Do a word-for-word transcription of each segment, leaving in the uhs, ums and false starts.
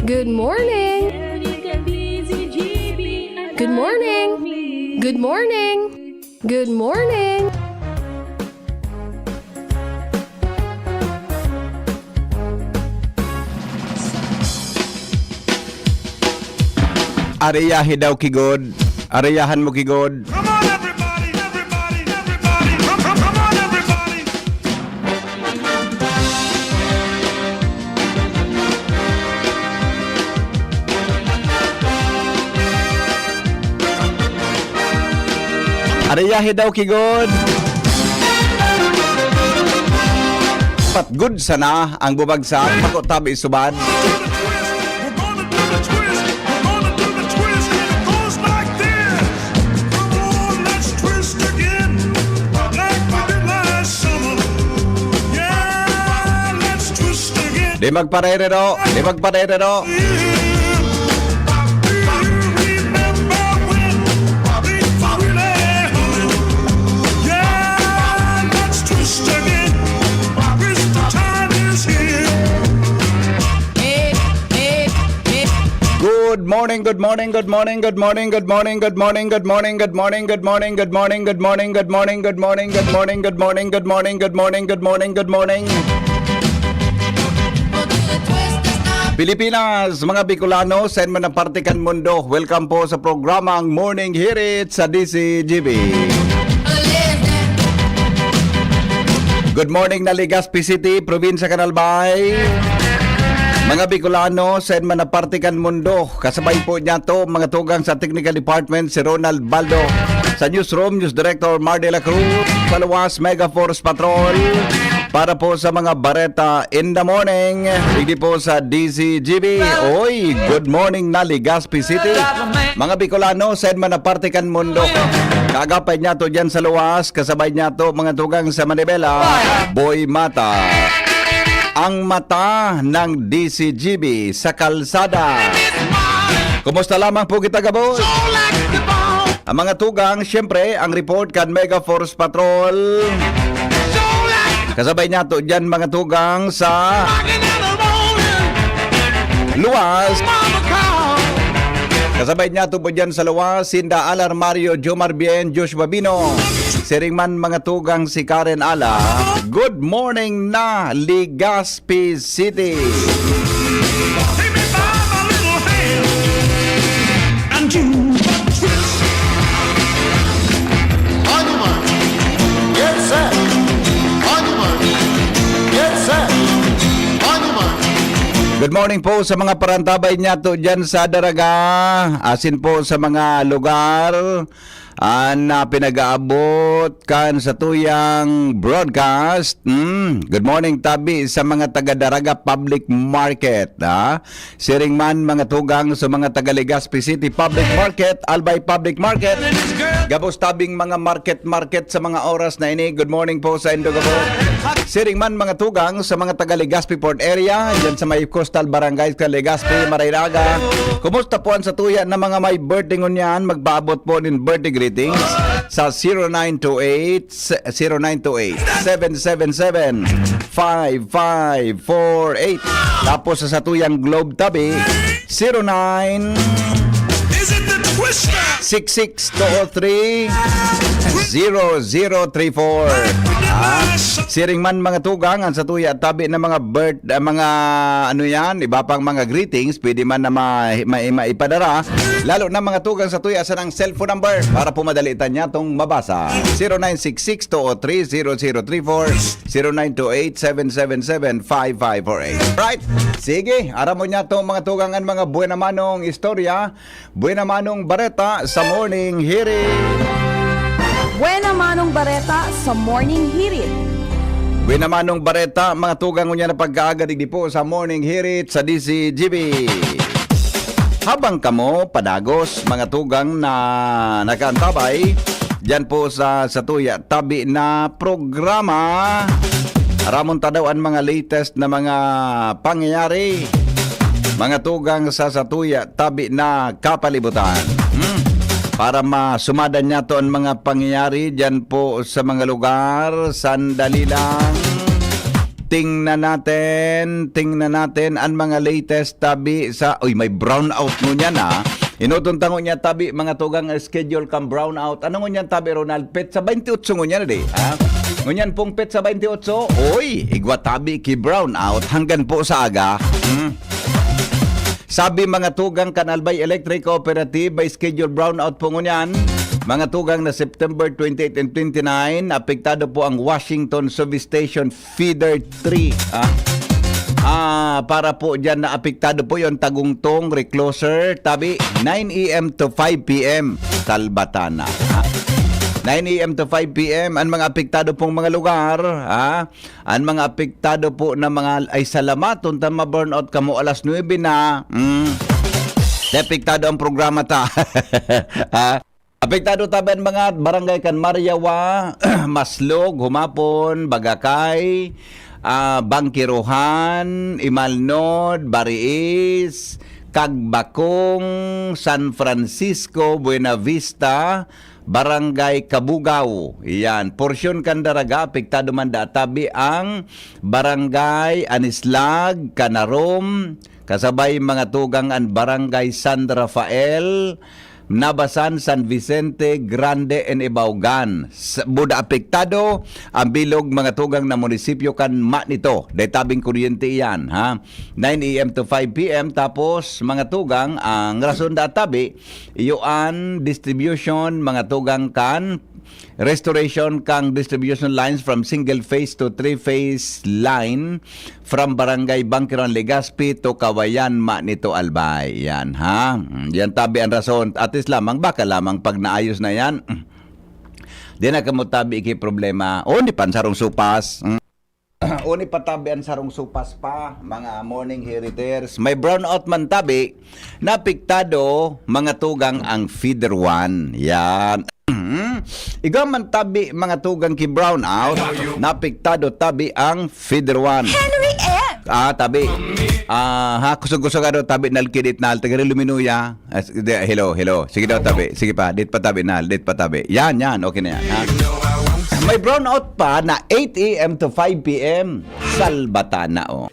Good morning. Good morning. Good morning. Good morning. Areyahe daw ki God. Areyahan mo ki God. Come on, everybody, everybody, everybody. Come, come, come on, everybody. Areyahe daw ki God. Patgod sana ang bumagsak, bako tabi subad. We're gonna do the twist. We're gonna do the twist. And it goes like this. Come on, let's twist again. Like we did last summer. Yeah, let's twist again. Di magparerero, di magparerero. Yeah, let's twist again. Twist the time is here. Good morning, good morning, good morning, good morning, good morning, good morning, good morning, good morning, good morning, good morning, good morning, good morning, good morning, good morning, good morning, good morning, good morning, good morning, good morning. Pilipinas, mga Bicolano, saan man na parte kan mundo, welcome po sa programang Morning Hirit sa D C G B. Good morning na Legazpi City, Probinsya kan Albay. Mga Bicolano, saan man na parte kan mundo, kasabay po niyato, mga tugang sa Technical Department, si Ronald Baldo. Sa Newsroom, News Director Mar de la Cruz. Sa luwas, Mega Force Patrol. Para po sa mga bareta in the morning, digdi po sa D C G B. Oy, good morning na Legazpi City. Mga Bicolano, saan man na parte kan mundo. Kaagapay niyato diyan sa luwas, kasabay niyato mga tugang sa Manibela, Boy Mata. Ang mata ng D C G B sa kalsada. Kumusta lamang po kita, gabos? Ang mga tugang, siyempre, ang report kan Mega Force Patrol. Kasabay niyato diyan, mga tugang, sa luwas. Kasabay niyato po diyan sa luwas, sinda Alar Mario, Jomar Bien, Josh Babino. Siring man, mga tugang, si Karen Ala. Good morning na Legazpi City. Good morning po sa mga parantabay niyato diyan sa Daraga, asin po sa mga lugar an, ah, pinag-aabot kan satuyang broadcast. Hmm, good morning tabi sa mga taga Daraga Public Market, ha? Siring man, mga tugang, sa mga taga Legazpi City Public Market, Albay Public Market, gabos tabing mga market-market sa mga oras na ini. Good morning po sa indo gabos. Siring man, mga tugang, sa mga taga Legazpi Port Area, dyan sa may coastal barangay sa Legazpi, Maraynaga. Kumusta po an satuya na mga may birthday ngunyan? Magpaabot po nin birthday greetings sa zero nine two eight, zero nine two eight, seven seven seven, five five four eight. Tapos sa satuyang Globe tabi, zero nine six six two oh three, zero zero three four. Ah, siring man, mga tugang, ang satuya tabi na mga birth, ah, mga ano yan, iba pang mga greetings, pwede man na ma-, ma-, maipadara. Lalo na, mga tugang, satuya sa ng cellphone number para po madali ta niya tong mabasa. Zero nine six six two oh three zero zero three four, zero nine two eight seven seven seven five five four eight. Right? Sige, aram mo niya to, mga tugang, ang mga buena manong istorya, buena manong bareta sa Morning Hirit. Buena manong bareta sa Morning Hirit. Buena manong bareta, mga tugang, unya na pagkaaga digdi po sa Morning Hirit sa D C G B. Habang kamo padagos, mga tugang na nakaantabay, diyan po sa satuya tabi na programa, aramon ta daw an mga latest na mga pangyayari, mga tugang sa satuya tabi na kapalibutan. Hmm. Para masumadan niyato an mga pangyayari diyan po sa mga lugar, sandali lang. Tingnan natin, tingnan natin an mga latest tabi sa, uy, may brownout ngunyan, ah. Inutong tango niya tabi, mga tugang, schedule kan brownout. Ano ngunyan tabi, Ronald? Petsa twenty-eight ngunyan, di, ha? Ngunyan pong petsa twenty-eight, uy, igwa tabi ki brownout hanggang po sa aga. Hmm. Sabi mga tugang kan Albay Electric Cooperative, may schedule brownout po ngunyan. Mga tugang, na September twenty-eight and twenty-nine, apektado po ang Washington Substation Feeder three. Ah, ah, para po dyan na apektado po yon, Tagungtong, Recloser, tabi, nine a m to five p m. Salbatana. Ah, nine a m to five p m. Ang mga apektado pong mga lugar, ah, ang mga apektado po na mga, ay, salamaton ta ma-burnout kamo alas nuebe na. Mm. Apektado ang programa ta. Ah, apektado tabi an mga barangay kan Mariawa, Maslog, Humapon, Bagakay, ah, Bangkirohan, Imalnod, Bariis, Kagbakong, San Francisco, Buenavista, Barangay Kabugao. Iyan, porsyon kan Daraga, apektado man da tabi ang Barangay Anislag, Canarom, kasabay mga tugang an Barangay San Rafael, Nabasan, San Vicente Grande, and Ibaugan. Sa, buda apektado ang bilog mga tugang na munisipyo kan Manito. Dai tabing kuryente iyan, ha? Nine a m to five p m. Tapos, mga tugang, ang rason da tabi, iyo an distribution, mga tugang kan restoration kan distribution lines from single phase to three phase line from Barangay Bangkiron, Legazpi to Kawayan, Manito, Albay. Yan, ha? Mm, yan tabi ang rason. At least lamang, baka lamang pag naayos na yan, di na kamo tabi iki problema. O, di pa, sarong supas. Mm. O, ni patabi an sarong supas pa, mga morning heriters. May brownout man tabi, napiktado, mga tugang, ang feeder one. Yan. Igwa man tabi, mga tugang, ki brownout, napiktado tabi ang feeder one. Henry M. Ah, tabi. Ah, ha, kusog-kusog ano, tabi, nalkidit na, taga Luminuya. Ah, s-, di, hello, hello. Sige daw, tabi. Sige pa, dit pa tabi, Nal, dit pa tabi. Yan, yan. Okay na yan, ha? May brownout pa na eight a m to five p m. Salbatana, oh.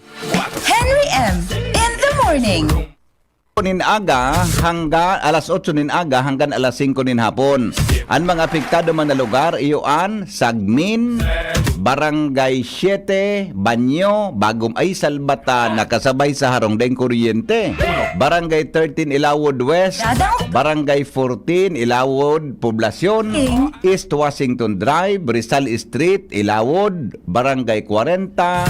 Henry M in the morning. Nin aga hangga alas otso nin aga hanggang alas singko nin hapon. An mga apektado man na lugar, iyo an Sagmin, Barangay Siete, Banyo, Bagom, ay, Salbata, nakasabay sa harong daing kuryente. Barangay thirteen, Ilawod West, Barangay fourteen, Ilawod, Poblacion, East Washington Drive, Rizal Street, Ilawod, Barangay kwarenta,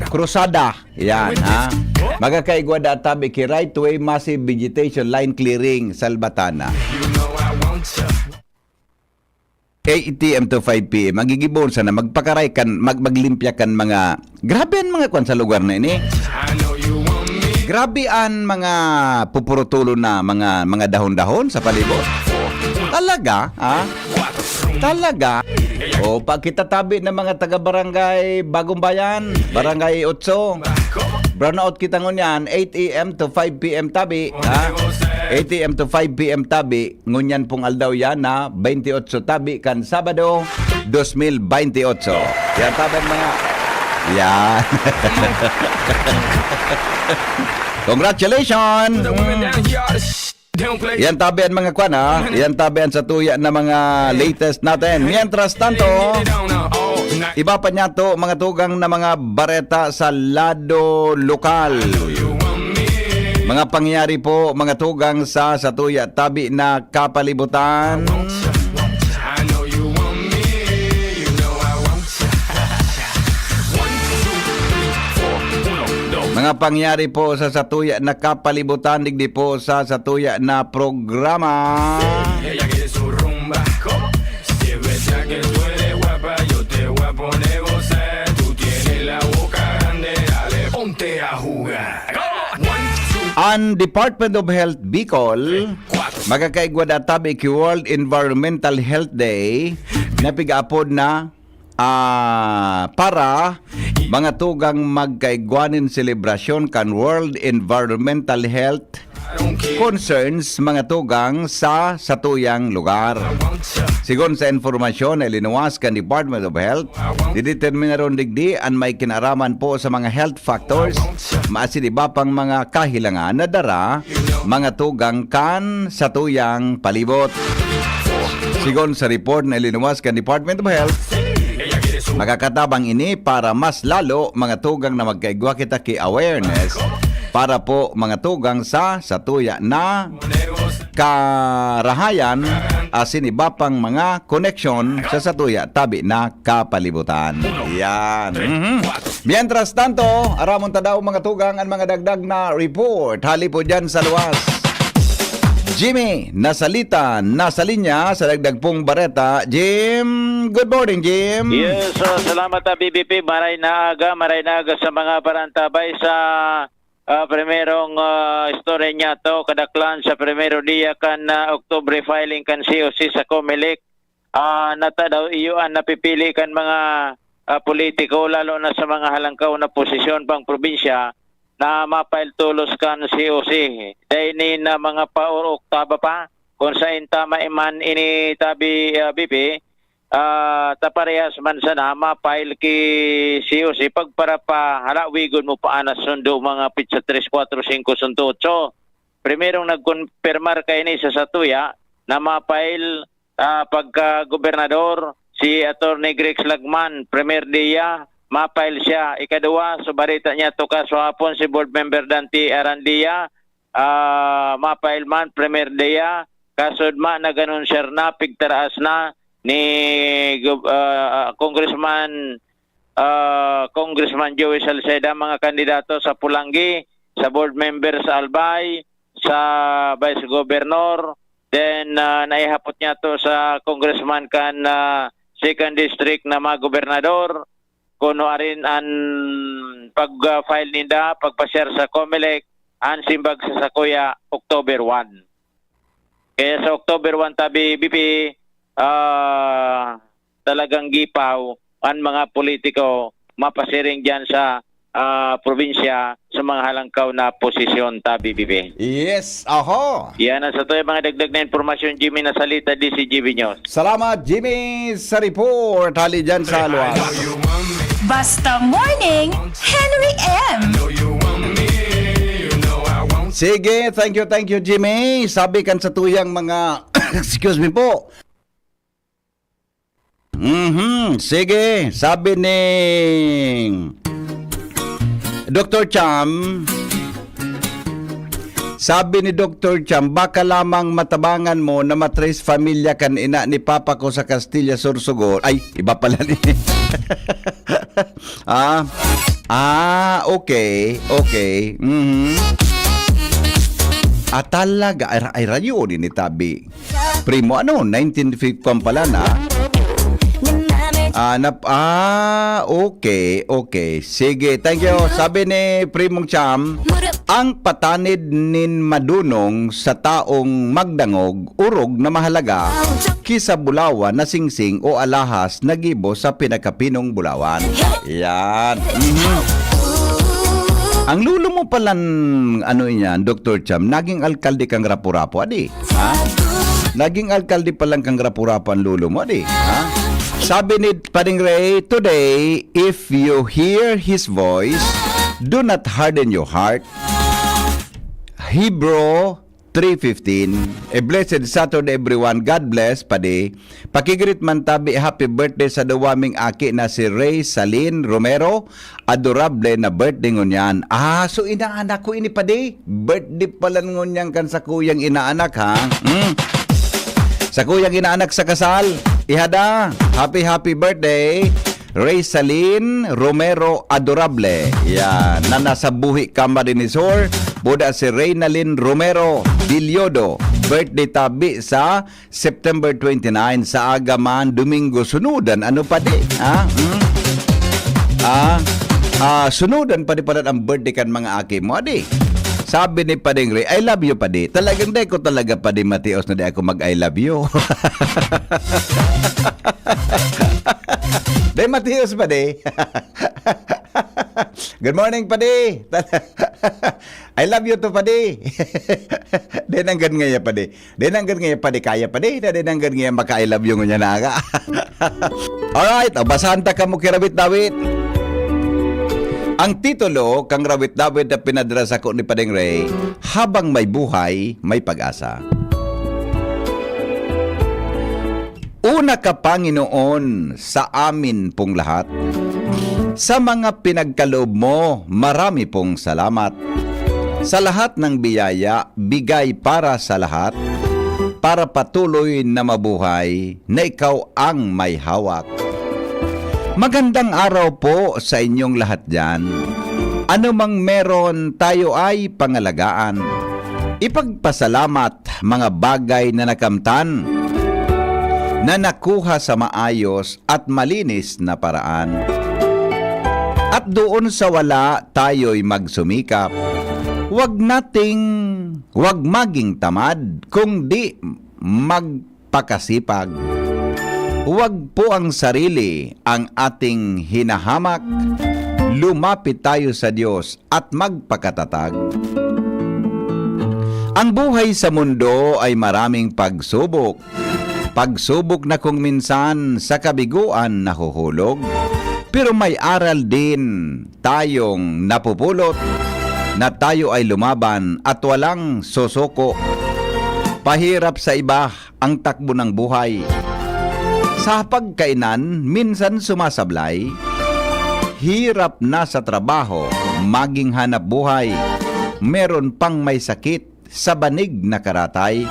Cruzada. Yan, ha? Magkakaigwa da tabi ki right way, massive vegetation, line clearing, Salbatana. Eight a m to five p m, magigibon sana, magpakaray kan, mag-, maglimpya kan mga, grabe an mga kwan sa lugar na ini. Grabe an mga pupurutulon na mga, mga dahon-dahon sa palibot. Talaga, ha? Talaga? O, pagkitatabi ng mga taga-barangay Bagong Bayan, Barangay Otso, brownout kita ngunyan, eight a m to five p m tabi, ha? Eight a m to five p m tabi, ngunyan pong aldaw yan na twenty-eight tabi kan Sabado, dos mil bentiocho. Yan, tabi mga, yan. Congratulations! Yan tabi ang mga kwan, ha? Yan tabi ang satuya na mga latest natin. Mientras tanto, iba pa niya to, mga tugang na mga bareta sa lado lokal. Mga pangyayari po, mga tugang sa satuya tabi na kapalibutan. Mga pangyayari po sa satuya na kapalibutan, digdi po sa satuya na programa. Ella quiere su rumba. ¿Cómo? Si es verdad que tú eres guapa, yo te voy a poner a gozar. Tú tienes la boca grande, dale, ponte a jugar. Come on. One, two. Ang Department of Health Bicol, magkakaigwa da tabi ki World Environmental Health Day, na pig-aapod na, ah, para mga tugang magkaigwanin selebrasyon kan World Environmental Health concerns, mga tugang, sa satuyang lugar. Sigon sa impormasyon na ilinuwas kan Department of Health, dideterminaron digdi an may kinaraman po sa mga health factors, maasin iba pang mga kahilangan na dara, mga tugang, kan satuyang palibot. Sigon sa report na ilinuwas kan Department of Health, makakatabang ini para mas lalo, mga tugang, na magkaigwa kita ki awareness para po, mga tugang, sa satuya na karahayan asin iba pang mga koneksyon sa satuya tabi na kapalibutan. Yan. Mhm. Mientras tanto, aramon ta daw, mga tugang, an mga dagdag na report hali po dyan sa luwas. Jimmy Nasalita, nasa linya sa dagdag pong bareta. Jim, good morning, Jim. Yes, uh, salamat, uh, B B P. Maray na aga, maray na aga sa mga parantabay sa uh, primerong uh, istorya niya to. Kadaklan sa primero dia kan uh, Oktubre filing kan C O C sa Comelec. Ah, nata daw iyo an napipili kan mga ah, politiko, lalo na sa mga halangkaw na posisyon pang probinsya na mapail tolos kan C O C. Dai ni na mga paor oktaba pa, kung sain tama iman ini tabi ah, B P, ah, ta parehas man sana mapail ki C O C pagpara pa halawigon mo pa anas sundo mga pitsa tres, kwatro, singko, sunto, otso. Primerong nagkonpirmar kaini sa satuya na mapail ah, pagka-gobernador, si Attorney Grex Lagman, primer dia, mapail siya. Ikaduwa, so bareta niya to kaso hapon si Board Member Dante Arandia, ah, mapail man, primer dia, kasudma nag-anunsiyar na, pigtaraas na ni Gob- ah, Congressman ah, Congressman Joey Salceda, mga kandidato sa Pulanggi, sa board member sa Albay, sa vice governor, then ah, naihapot niya to sa congressman kan ah, second district na mga gobernador, kuno arin an pag-file ninda, pagpa-share sa Comelec, an simbag sa sakuya, October one. Kaya sa October one tabi, B P, ah, talagang gipaw an mga politiko mapasiring diyan sa ah, probinsya sa mga halangkaw na posisyon tabi, B P. Yes, aho. Yan ang sa to yung mga dagdag na impormasyon, Jimmy Nasalita, D C G B News. Salamat, Jimmy, sa report. Hali dyan sa luwas. Basta Morning, Henry M. Sige, thank you, thank you, Jimmy. Sabi kan sa tuyang mga, excuse me po. Mhm, sige, sabi ni Doktor Cham, sabi ni Doktor Cham, baka lamang matabangan mo na matres familia kan ina ni papa ko sa Castilla, Sorsogon. Ay, iba pala ni. ah, ah, okay, okay. Mhm. Ah, talaga, ay, ay radyo ni tabi. Primo, ano, nineteen fifty pala na? Ah, nap ah, okay, okay. Sige, thank you. Sabi ni Primong Cham, ang patanid nin madunong sa taong magdangog, orog na mahalaga, ki sa bulawan na singsing o alahas na gibo sa pinakapinong bulawan. Yan. Mhm. Ang lolo mo palan, ano yan, Doktor Cham, naging alkalde kang Rapu-Rapu, adi? Ha? Naging alkalde palan kang Rapu-Rapu ang lolo mo, adi? Ha? Sabi ni Pading Ray, today, if you hear his voice, do not harden your heart. Hebrew three fifteen. A blessed Saturday, everyone. God bless, padi. Pakigreet man tabi, happy birthday sa duwa ming aki na si Ray Salin Romero, adorable na birthday ngunyan. Ah, so inaanak ko ini, padi. Birthday pala ngunyan kan sa kuyang inaanak, ha? Hmm? Sa kuyang inaanak sa kasal, ihada, happy, happy birthday. Raysalin Romero Adorable. Yan, na nasa buhi ka, Marinisor. Buda si Reynalyn Romero Diliodo. Birthday tabi sa September twenty-nine, sa aga man, Domingo, sunudan. Ano pa di? Ha? Hmm? Ah, ah, sunudan pa di pala ang birthday kan mga aki mo, adi? Sabi ni Pading Ray, "I love you, padi." Talagang di ko talaga, padi, matios na di ako mag-I love you. Di matios, padi. Good morning, padi. I love you too, padi. Di nanggad ngaya, padi. Di nanggad ngaya, padi. Kaya, padi. Di nanggad ngaya, maka-I love you ngunyan na aga. Alright, o, basahan ta kamo ki Rawit-dawit. Ang titulo kang Rawit-dawit na pinadara sako ni Padeng Ray, Habang May Buhay, May Pag-asa. Una ka, Panginoon, sa amin pong lahat. Sa mga pinagkaloob mo, marami pong salamat. Sa lahat ng biyaya, bigay para sa lahat, para patuloy na mabuhay, na ikaw ang may hawak. Magandang araw po sa inyong lahat diyan. Anumang meron, tayo ay pangalagaan. Ipagpasalamat mga bagay na nakamtan, na nakuha sa maayos at malinis na paraan. At doon sa wala, tayo'y magsumikap. Wag nating, wag maging tamad, kundi magpakasipag. Wag po ang sarili ang ating hinahamak. Lumapit tayo sa Diyos at magpakatatag. Ang buhay sa mundo ay maraming pagsubok. Pagsubok na kung minsan sa kabiguan nahuhulog. Pero may aral din tayong napupulot, na tayo ay lumaban at walang susuko. Pahirap sa iba ang takbo ng buhay. Sa pagkainan, minsan sumasablay. Hirap na sa trabaho, maging hanap buhay. Meron pang may sakit sa banig na karatay.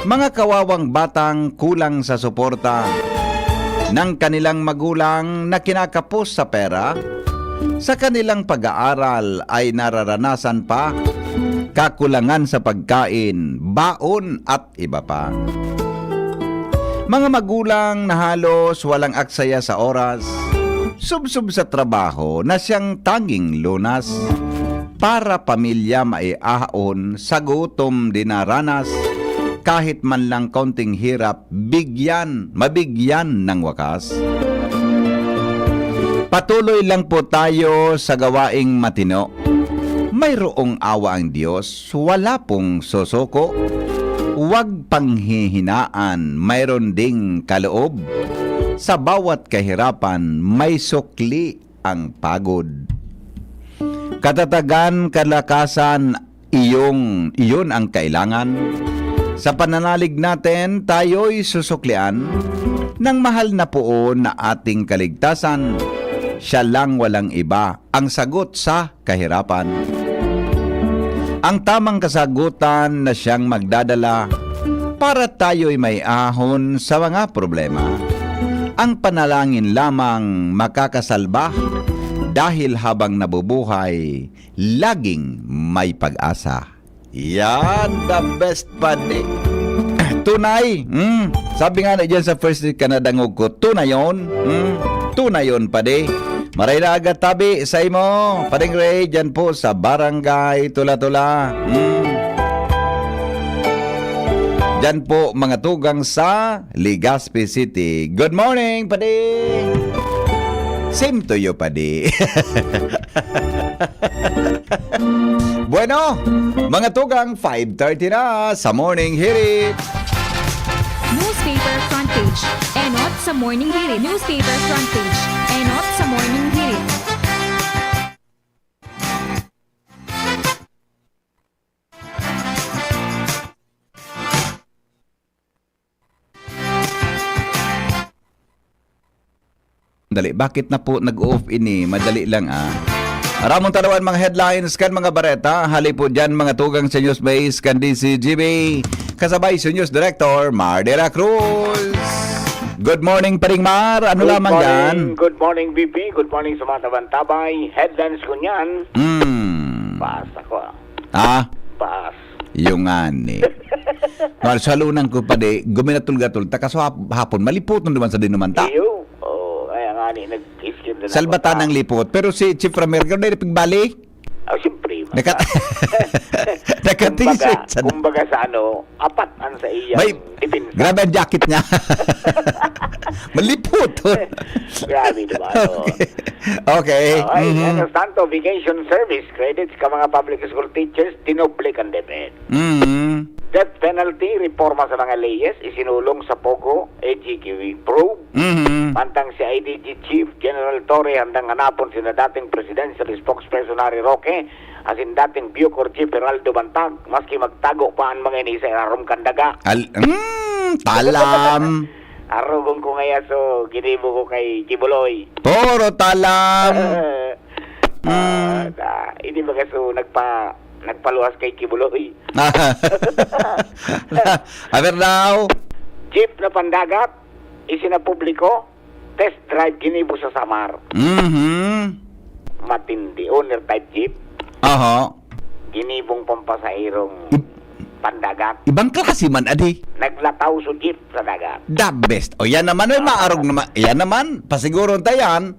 Mga kawawang batang kulang sa suporta ng kanilang magulang na kinakapos sa pera, sa kanilang pag-aaral ay nararanasan pa kakulangan sa pagkain, baon at iba pa. Mga magulang na halos walang aksaya sa oras, subsob sa trabaho na siyang tanging lunas. Para pamilya maiahon, sa gutom dinaranas, kahit man lang kaunting hirap, bigyan, mabigyan ng wakas. Patuloy lang po tayo sa gawaing matino. Mayroong awa ang Diyos, wala pong susuko. Huwag panghihinaan, mayroon ding kaloob. Sa bawat kahirapan, may sukli ang pagod. Katatagan, kalakasan, iyong, iyon ang kailangan. Sa pananalig natin, tayo'y susuklian ng mahal na poon na ating kaligtasan. Siya lang, walang iba, ang sagot sa kahirapan. Ang tamang kasagutan na siyang magdadala para tayo'y may ahon sa mga problema. Ang panalangin lamang makakasalba, dahil habang nabubuhay, laging may pag-asa. Yan, the best, padi. Tunay. Mm. Sabi nga na dyan sa first week ka nadangog ko, tunayon. Mm. Tunayon, padi. Maray na aga tabi sa imo, Pading Ray, dyan po sa Barangay Tula-Tula. Mm. Dyan po, mga tugang sa Legazpi City. Good morning, padi! Same to you, padi. Bueno, mga tugang, five thirty na sa Morning Hirit. Newspaper front page. Enot sa Morning Hirit. Newspaper front page. Enot sa Morning Hirit. Dali, bakit na po nag-off ini? Madali lang, ah. Aramon tanawan mga headlines kan mga bareta. Hali po dyan, mga tugang sa News Base kan D C G B. Kasabay sa News Director, Mar de la Cruz. Good morning, Paring Mar. Ano Good lamang morning, yan? Good morning, B P. Good morning sa mga tabantabay. Headlines ko niyan. Hmm. Basta ko, ah. Ah? Pass. Yung nga ni. Ngal, sa lunang ko pa di, guminatul-gatul, ta kaso hap-, hapon, maliputon naman sa dinuman ta. Iyo. Oh, kaya nga ni, nag-iskim na Salbata ako ng ta. Lipot. Pero si Chief Ramir, gano'n na pigbali? Ah, siyempre, Nakat-, maka-, naka-t-shirt kumbaga, siya na. Kumbaga sa ano, apat ang sa iyang May, depensa. Grabe ang jacket niya. Malipot. Grabe, di ba? Ano? Okay. Okay. Okay, Mhm. mientras tanto, vacation service credits ka mga public school teachers, dinoble kan DepEd. Mhm. Death penalty, reforma sa mga leyes, isinulong sa POGO, A G K probe. Mhm. Mantang si I D G Chief General Torre handang hanapon sina dating presidential spokesperson Harry Roque asin dating Bucor Chief Heraldo Bantag, maski magtago pa an mga ini sa irarom kan daga. Al- mm, talam. Arogon ko ngaya so ginibo ko kay Kibuloy. Puro talam. Ah, Mm. ah, hindi ba kaso nagpa nagpaluwas kay Kibuloy? Aber daw. Jeep na pandagat, isinapubliko, test drive ginibo sa Samar. Mhm. Matindi. Owner type jeep, Oho. ginibong pampasahirong Ib- pandagat. Ibang klase man, adi. Naglataw so jeep sa dagat. The best. O yan naman, oy, maarog naman. Yan naman, pasiguro ta yan.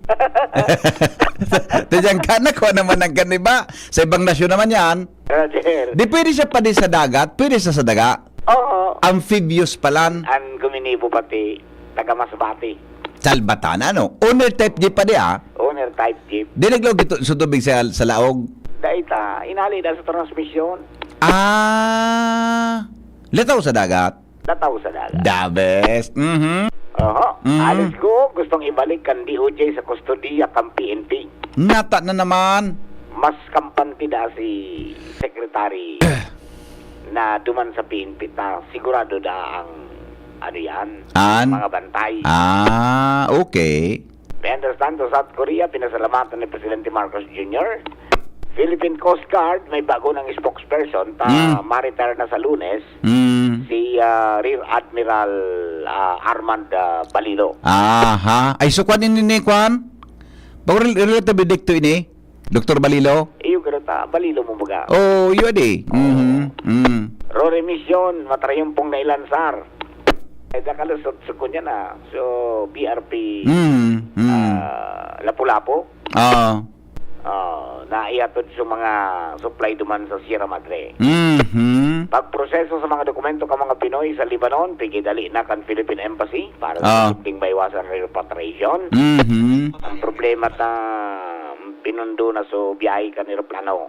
Tiyan ka, nakuha naman ng kaniba. Sa ibang nasyon naman yan. Roger. Di pwede siya padi sa dagat, pwede siya sa daga. Oo. Amphibious palan. Ang guminibo pati taga Masbate. Salbatan, ano? Owner type jeep pa di, ah. Owner type jeep. Di naglaog ito sa tubig sa, sa laog. Dahil ta, inali na sa transmisyon. Ah, lataw sa dagat. Nataw sa dagat. The best. Mhm. Oho. Mm. Alice Go, gustong ibalik kan D O J sa kustodiya kan P N P. Nata na naman. Mas kampante da si Secretary na duman sa P N P ta. Sigurado da ang ano yan, An? Mga bantay. Ah, okay. Mientras tanto, South Korea, pinasalamatan ni Presidente Marcos Junior Philippine Coast Guard, may bago ng spokesperson, ta Mm. ma-retire na sa Lunes, Mm. si ah, Rear Admiral ah, Armand ah, Balilo. Aha. Ay, so kwan ini ni kwan? Bako rel- relative dikto ini? Doktor Balilo? Iyo, garo ta, Balilo mo baga. Oh, yun di. Mhm. Mm. Rory Mission, matrayumpong na ilansar. Ay, dakalusot sa kunya na. So, B R P, Mm. Mm. ah, Lapu-Lapu. Ah. Ah, na ihatod sa mga supply duman sa Sierra Madre. Mhm. Pagproseso sa mga dokumento ka mga Pinoy sa Lebanon, pigidali na kan Philippine Embassy para Ah. sa simpleng maiwasan repatriation. Mhm. Ang problema ta, pinundo na so biyahe kan eroplano.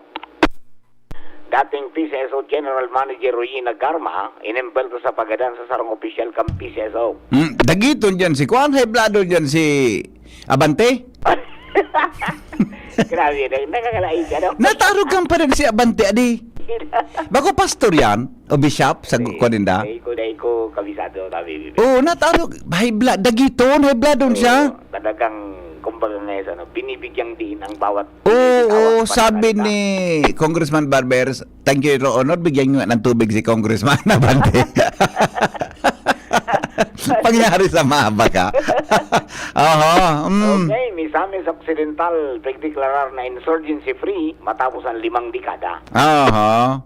Dating P C S O General Manager Royina Garma, inimbelto sa pagadan sa sarong opisyal kan P C S O. Mm, dagiton dyan si Kwan, heblado dyan si Abante. Grabe na, nakakalain ka, no? Natarog kang pa rin si Abante, adi. Bako pastor yan, o bishop, sa gu- kwan ninda. Dai ko, dai ko kabisado, sabi. Oo, natarog. High blood, dagiton, high blood doon siya. Oo, talagang, kumbaga nga sa ano, binibigyang diin ang bawat Oo, bawat oo, sabi pananalita. ni Congressman Barberos, "Thank you, Your Honor, bigyan nyo nga ng tubig si Congressman Abante." Pangyari sa mabaka. Oho, mm. Okay, Misamis Occidental, pagdeklarar na insurgency free matapos ang limang dekada. Oho.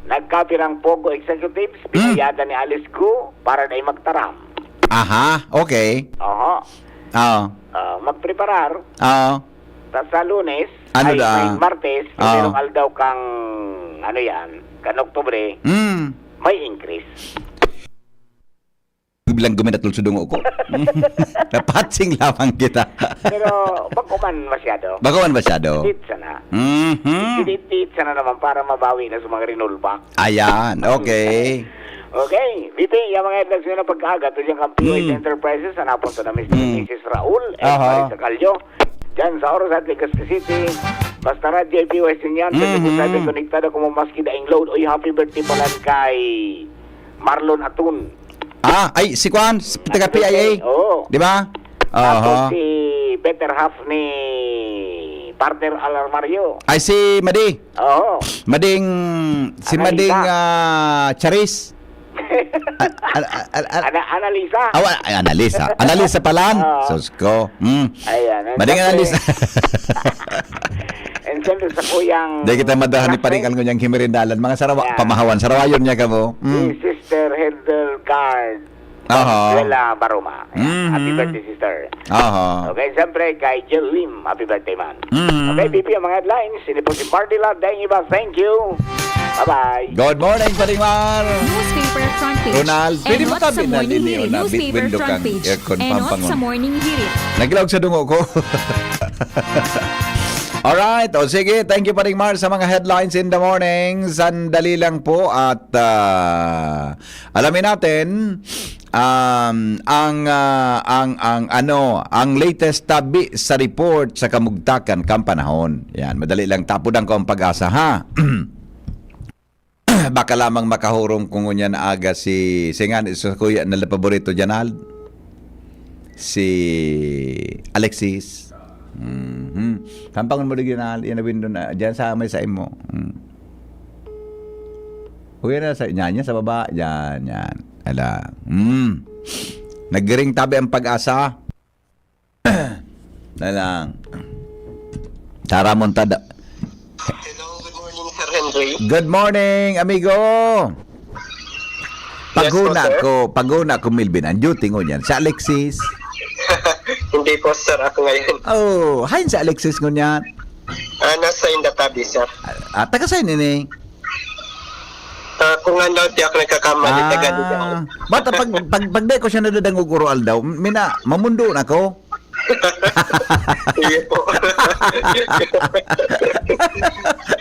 Nagkapirang POGO executives, Hmm. pinayagan ni Alice Go para dai magtaram. Aha, okay. Oho. Oo. Ah, magpreparar Oo. sa, sa Lunes, Ano ay, da? May Martes, Oo. primerong aldaw kang, ano yan, kan Oktubre, Mm. may increase. Bilang guminatol sa dungo ko. Napatsing lamang kita. Pero, bako man masyado. Bako man masyado. Dit sana. Mhm. Dit sana naman para mabawi na sa mga rinulbak. Ayan, okay. Okay, B P, yung mga headlines nyo na pagkaaga, ito dyan kang P O S Hmm. Enterprises, hanapon to na Mister Hmm. Missus Raul, and Aha. Marisa Calio, dyan sa Oras at Legazpi City. Basta Radyo P O S din yan, Mhm. twenty-four seven konektado kung maski daing load. Oy, happy birthday pala kay Marlon Atun. Ah, ay, si Kwan, si taga P I A. Oo. Di ba? Tapos Aha. si better half ni partner Alar Mario. Ay, si Madi. Oo. Mading, si Analisa. Mading ah, Charis. A- a- a- a- Ana Analisa. Awa, ay, Analisa. Analisa palan. Oo. Sus ko. Mm. Ayan. And Mading siyempre- Analisa. And siyempre sa kuyang Di kita madahan ni Rafael. Paring Alngo niyang himirindalan. Mga sarawa, Yeah. pamahawan. Sarawayon niya ka mo. Si Mm. Sister Hildegard. Aha. Consuela Baruma. Ayan. Mhm. Happy birthday, sister. Aha. Okay, siyempre, kay Jill Lim, happy birthday, man. Mhm. Okay, P P, ang mga headlines. Ini po si Marty Lord. Thank you, ba? Thank you. Bye-bye. Good morning, Paring Mar. Newspaper front page. Ronald, pwede mo tabi na liniw na, newspaper front page. Enot sa Morning Hirit. Naglaog sa dungo ko. Alright. O sige, thank you, Paring Mar, sa mga headlines in the morning. Sandali lang po at, ah, alamin natin um, ang, ah, ang, ang ano, ang latest tabi sa report sa kamugtakan kan panahon. Yan, madali lang tapudan ko ang Pag-asa, ha. Baka lamang makahurong ko ngunyan na aga si, si nga, isa kuya na paborito dyan, Al. Si Alexis. Mhm. Sampangon mo digdi na, yan na window na, dyan sa may sa imo. Mm. Uwi na sa, yan, yan sa baba, yan, yan. Ala. Mm. Naggiring tabi ang Pag-asa. Na lang. Taramon tada. Hello, good morning, Sir Henry. Good morning, amigo. Yes po, sir. Paghuna ko, paghuna ko, Melvin, ang duty ngunyan, si Alexis. Hindi po, sir, ako ngayon. Oh, hain si Alexis ngunyan? Ah, nasa Indatabi, sir. Ah, taga saan ini? Ah, kung ano, di ako nagkakamali, taga Ligaw. Ah, bata, pag, pag, pag di ko siya nadadangog uro aldaw, mina, mamundo na ko. Sige po.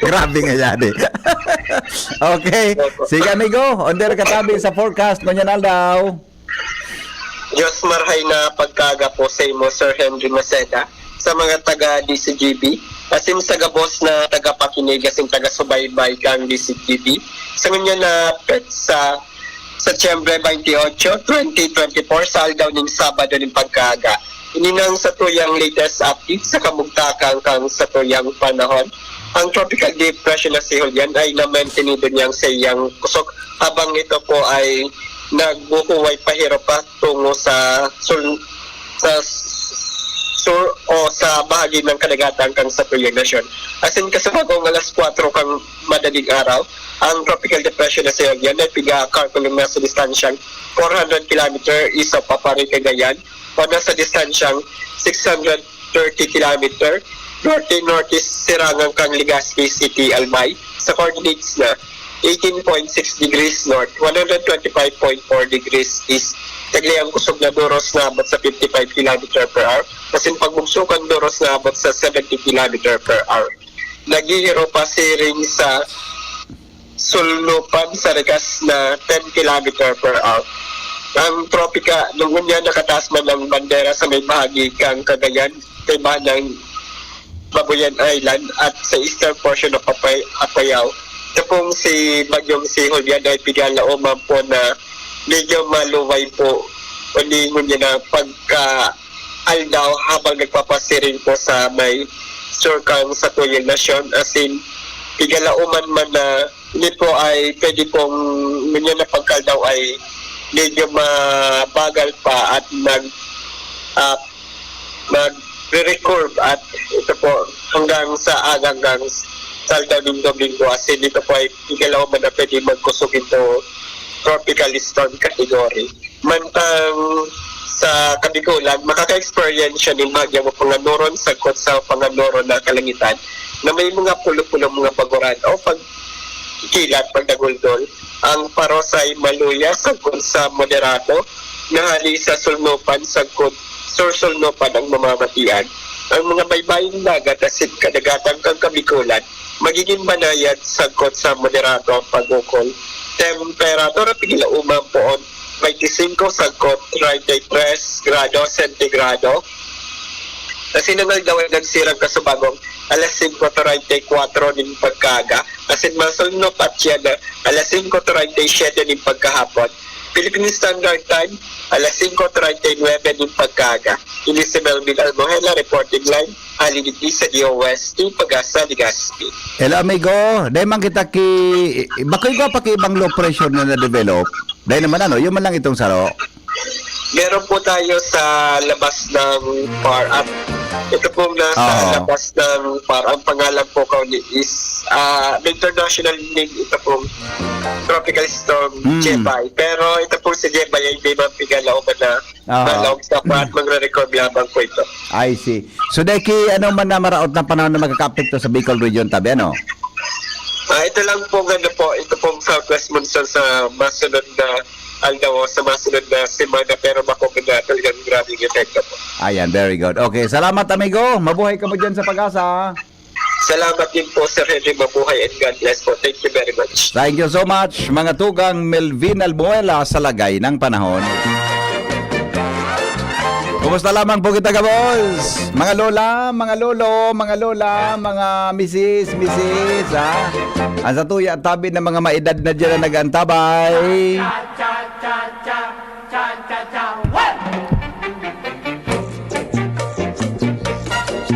Grabe nga yan eh. Okay. Opo. Sige, amigo, under katabi sa forecast, ngunyan aldaw. Diyos marhay na pagkaga po sa imo, Sir Henry Maceda, sa mga taga D C G B, asin sa gabos na tagapakinig asin taga-subaybay kan D C G B. Sa ngunyan na petsa, Setyembre twenty-eight, twenty twenty-four, sa aldaw nin Sabado nin pagkaaga. Ini nang satuyang latest update sa kamugtakan kan satuyang panahon. Ang Tropical Depression na si Julian ay namaintinido niyang sa iyang kusog, habang ito po ay nagbuhuway pahiro pa tungo sa sul-, sa sur o sa bahagi ng kadagatan kan satuyang nasyon. Asin kasabagong alas kwatro kan madaling araw, ang Tropical Depression na si Julian ay piga-calculate na sa distansyang four hundred kilometer east of Aparri, Cagayan, o nasa distansyang six hundred thirty kilometer norte-norte sirangan kan Legazpi City, Albay, sa coordinates na eighteen point six degrees north, one hundred twenty-five point four degrees east. Tagli ang kusog na doros na abot sa fifty-five kilometer per hour, asin pagbugso kan doros na abot sa seventy kilometer per hour. Naghihiro pa siring sa sulnupan sa rikas na ten kilometer per hour. Ang tropika, ngunyan nakataas man ang bandera sa may bahagi kan Cagayan, kaibahan ng Babuyan Island at sa eastern portion of Apay-, Apayao. Ito pong si Bagyong si Julian ay pigalaoman po na medyo maluway po o lingon niya na pagka aldaw habang nagpapasiring po sa may sur kan satuyang nasyon, asin pigalaoman man na ini po ay pwede pong ngunyan na pagkaldaw ay medyo mabagal pa at nag, ah, magre-recurve at ito po hanggang sa aga, hanggang sa aldaw nin Domingo, asin ito po ay pigalaoman na pwede magkusog into tropical storm category. Mantang sa Kabigulan, makaka-experience siya nin bagyang mapanganoron sagkod sa panganoron na kalangitan na may mga pulo-pulong mga baguran o pagkilat, pagdaguldol. Ang paros ay maluya sagkod sa moderato na hali sa sulnupan sagkod sursulnupan ang mamamatian. Ang mga baybayong dagat asin kadagatan kan Kabigulan magiging banayad sagkod sa moderato ang pag-ukol. Temperatura, pigilauman poon, twenty-five sagkod, treinta y tres grado sentigrado. Asin ang aldaw ay nagsirang kasubagong alas singko treinta y kwatro nin pagkaaga, asin masulnop at siya na alas singko treinta y siete nin pagkahapon. Philippine Standard Time, alas singko treinta y nuebe nin pagkaaga. Ini si Melvin Almohela, reporting live, hali digdi sa D O S T, Pag-asa, Legazpi. Hello, amigo. Dai man kita ki, bako igwa pa ki ibang low pressure na na-develop. Dai naman ano, yun man lang itong saro. Meron po tayo sa labas ng PAR. At ito pong nasa Oo. labas ng PAR, ang pangalan po kauni is ah, international name ito pong Tropical Storm Mm. Jebay. Pero ito pong si Jebay ay hindi man pigalaoban na Aha. malaog sa Mm. at magre-record lamang po ito. I see. So, dahil ki-, ano man na maraot na panahon na magkakaapekto sa Bicol Region, tabi, ano? Ah, ito lang po, ano po, ito pong southwest monsoon sa masunod na aldaw o sa masunod na semana, pero bako po na talagang grabe yung epekto po. Ayan, very good. Okay, salamat, amigo. Mabuhay ka mo dyan sa Pag-asa, ha? Salamat din po, Sir Henry. Mabuhay and God bless po. Thank you very much. Thank you so much, mga tugang Melvin Albuela sa lagay ng panahon. Kumusta lamang po kita, kabos? Mga lola, mga lolo, mga lola, mga misis, misis, ha? Ang sa tuya, tabi ng mga maedad na dyan na nag-antabay.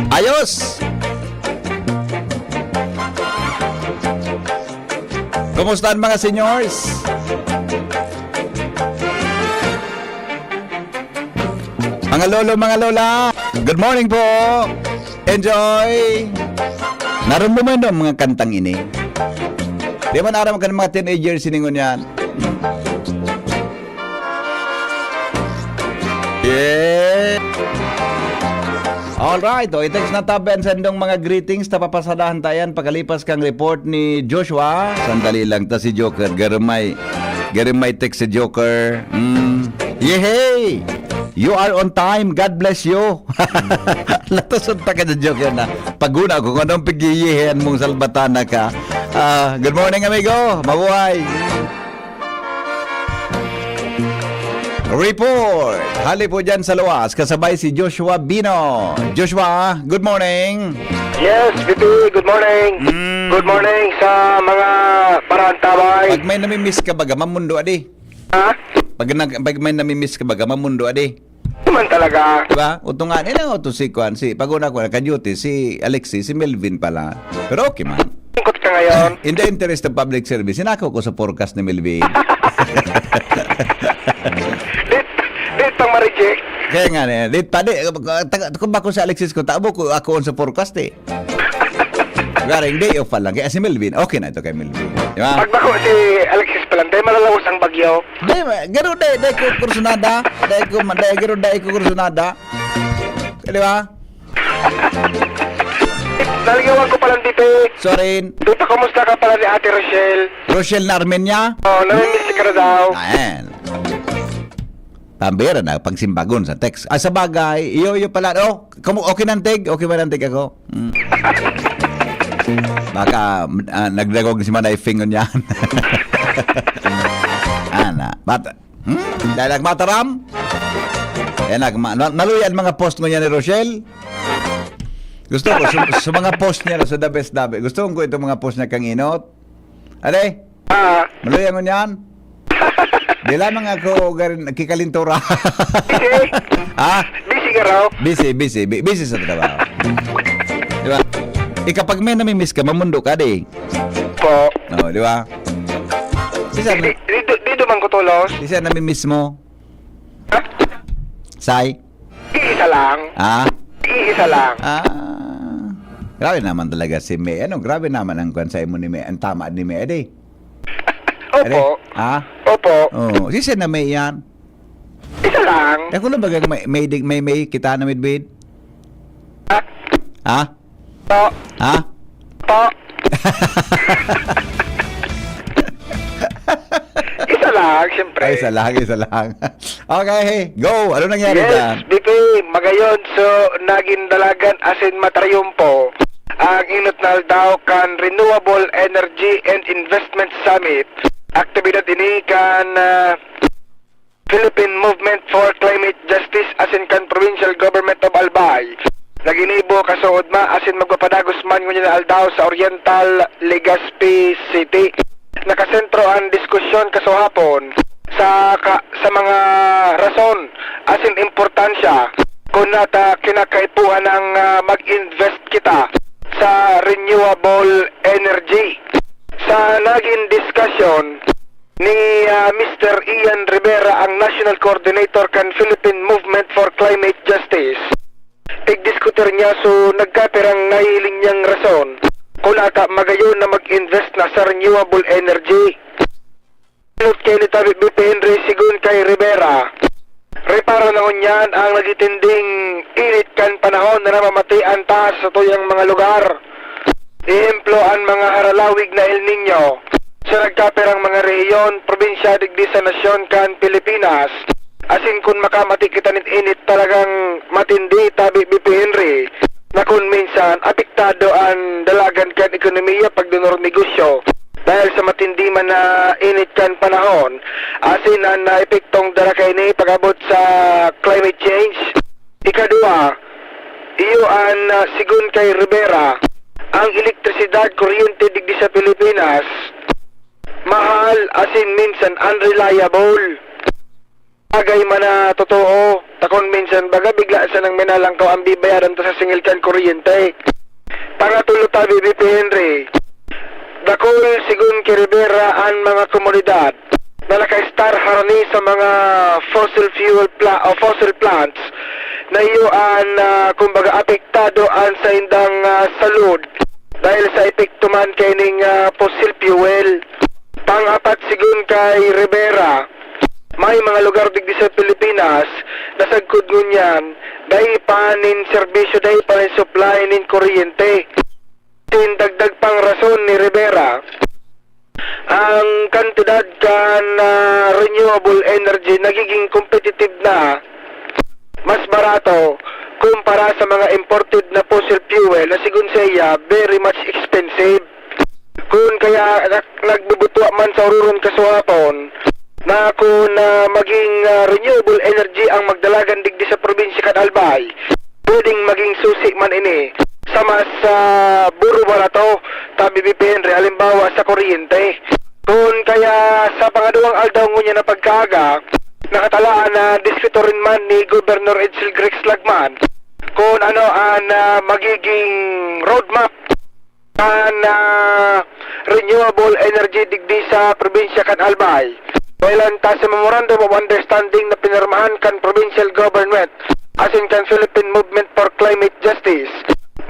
Ayos! Kumusta ang mga seniors? Mga lolo, mga lola, good morning po! Enjoy! Narumduman ang mga kantang ini. Di man aram kan mga teenagers siningon yan. Yeah. Alright, oh, i-text na tabi ang sandong mga greetings, tapapasadahan tayan pagkalipas kang report ni Joshua. Sandali lang ta si Joker, garumay, garumay text si Joker. Mm. Yehey! You are on time. God bless you. Natusod pa ka dyan, Joker, na paguna ko kung anong pagyiyihian mong salbatana ka. Ah, good morning, amigo. Mabuhay. Report! Hali po dyan sa luwas, kasabay si Joshua Bino. Joshua, good morning. Yes, B P, good morning. Mm. Good morning sa mga parantabay. Pag may namimiss ka baga, mamundo adi. Ha? Pag, nag, pag may namimiss ka baga, mamundo adi. Naman talaga. Diba? Utungan, eh, na utos si Kwan, si, pag una ko, naka-duty, si Alexis, si Melvin pala. Pero okay man. Lungkot ka ngayon? In the interest of public service, sinako ko sa forecast ni Melvin. Dit, dit pang ma-reject. Kaya nga, eh, dit pa, di, taga, kung ba ko si Alexis ko, tabo ko, ako on sa forecast, eh. Garing day off pa lang. Kaya si Melvin, okay na ito kay Melvin. Di ba? Pag bako si Alexis Palante, malalaos ang bagyo. Di ba? Garo, di, di ko kursunada. Di ko, di, garo, di ko kursunada. Di ba? Naligawan ko palang dito. Sorry. Dito, kumusta ka pala ni Ate Rochelle? Rochelle na Armenia? Oo, namimiss ka na daw. Ayan. Pambira na, pagsimbagon sa text. Ah, sa bagay, iyo, iyo pala. Oh, kamu, okay nang tig? Okay ba nang tig ako? Mm. Baka, ah, nagdagog si Manay Fing ngunyan. Ana, bata, hmm? Dahil nagmataram? Eh, nagma-, na-, naluya ang mga post ngunyan ni Rochelle. Gusto ko, sa, sa mga post niya, sa the best, the best. Gusto ko itong mga post niya kang inot. Are? Ah. Maluya ngunyan? Di lamang ako garin, kikalintura. Busy? Ha? Busy ka raw? Busy, busy. Bu-, busy sa trabaho. Di ba? Ikapag may namimiss ka, mamundo ka, di? Po. No, di ba? Sisa, Di, di, di, di, di man ko tulos. Sisa namimiss mo? Ha? Say? Isa lang. Ah? Isa lang. Ah. Grabe naman talaga si May. Ano, grabe naman ang kwan sa imo ni May. Ang tama ni May, adi. Opo. Adi? Ah? Opo. Oh, si Sen na May yan. Isa lang. Eh, kung bagang may, may, may, may kita na midbid? Ah? Ha? Po. Ha? Po. Isa lang, siyempre. Ay, isa lang, isa lang. Okay, go. Ano nangyari Yes, dyan? B P, magayon. So, naging dalagan asin matrayumpo ang inot na aldaw kan Renewable Energy and Investment Summit. Aktibidad ini kan, ah, Philippine Movement for Climate Justice asin kan Provincial Government of Albay. Naginibo kasuodma asin magpapadagos man ngunyan na aldaw sa Oriental Legazpi City. Nakasentro ang diskusyon kasuhapon sa ka-, sa mga rason asin importansya kun nata kinakaipuhan ng, ah, mag-invest kita sa renewable energy. Sa naging diskusyon ni, ah, Mister Ian Rivera, ang National Coordinator kan Philippine Movement for Climate Justice, pigdiskutir niya, so nagkapirang nahiling niyang rason Kung aka magayon na mag-invest na sa renewable energy. Inot kay ni Tabi B P Henry, sigon kay Rivera. Reparo na ngunyan ang nagtitinding init kan panahon na namamatian ta sa tuyang mga lugar. Ehemplo, an mga haralawig na El Niño sa nagkapirang mga rehiyon, probinsya digdi sa nasyon kan Pilipinas. Asin kun makamati kita nin init talagang matindi, Tabi B P Henry, na kun minsan apektado an dalagan kan ekonomiya, pagdonor negosyo. Dahil sa matindi man na init kan panahon, asin an, ah, epektong dara kaini pag-abot sa climate change. Ikadua, iyo an, ah, sigon kay Rivera, ang elektrisidad, kuryente digdi sa Pilipinas, mahal asin minsan unreliable. Bagay man na totoo, takon minsan baga bigla sanang minalangkaw ang bibayaran ta sa singil kan kuryente. Pangatulo, Tabi B P Henry, dakul, sigon ki Rivera, an mga komunidad na naka-estar harani sa mga fossil fuel pla-, o fossil plants na iyo an, ah, kumbaga, apektado an saindang, ah, salud dahil sa epekto man kaining, ah, fossil fuel. Pang-apat, sigon kay Rivera, may mga lugar digdi sa Pilipinas na sagkod ngunyan, dai pa nin serbisyo, dai pa nin supply nin kuryente. Sin dagdag pang rason ni Rivera, ang kantidad kan, ah, renewable energy nagiging competitive na, mas barato kumpara sa mga imported na fossil fuel na sigon saiya, very much expensive. Kun kaya nak-, nagbubutwa man sa ororon kasuhapon na kun, ah, maging, ah, renewable energy ang magdalagan digdi sa probinsya kan Albay, pwedeng maging susi man ini sa mas, ah, buro-barato, Tabi B P Henry, halimbawa sa kuryente. Kun kaya sa pangaduwang aldaw ngunyan na pagkaaga, nakatalaan na diskritoryo man ni Gobernador Edsel Grex Lagman kun ano an, ah, magiging roadmap kan, ah, renewable energy digdi sa probinsya kan Albay. Kailan ta sa Memorandum of Understanding na pinirmahan kan provincial government asin kan Philippine Movement for Climate Justice,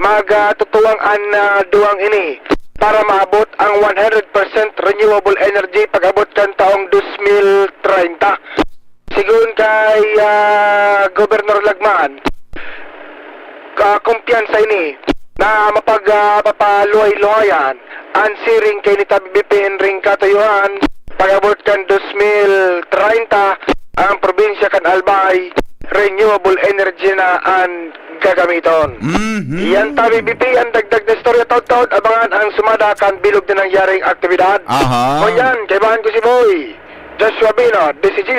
magtutuwang an, ah, duwang ini para maabot ang one hundred percent renewable energy pag-abot kan taong dos mil treinta. Sigon kay, ah, Gobernador Lagman, ka-, kumpiyansa ini na mapag-, ah, papaluhay-luhayan an siring kay ni Tabi B P Henry ring katuyohan, pag-abot kan dos mil treinta, ang probinsya kan Albay, renewable energy na an gagamiton. Mhm. Yan, Tabi B P, an dagdag na istorya. Taud-taud, abangan ang sumada kan bilog na nangyaring aktibidad. Aha. Ngunyan, kaibahan ko si Boy Joshua Bino, D C G.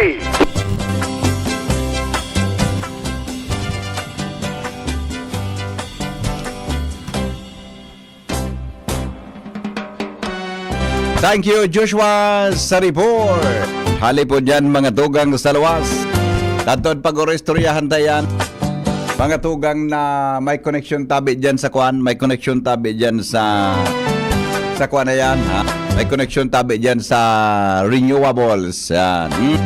Thank you, Joshua, sa report. Hali po dyan, mga tugang sa luwas. Tanto pag-oristoryahan ta yan. Mga tugang na may koneksyon tabi dyan sa kwan, may koneksyon tabi dyan sa, sa kwan na yan, ha? May koneksyon tabi dyan sa renewables. Yan. Hmm.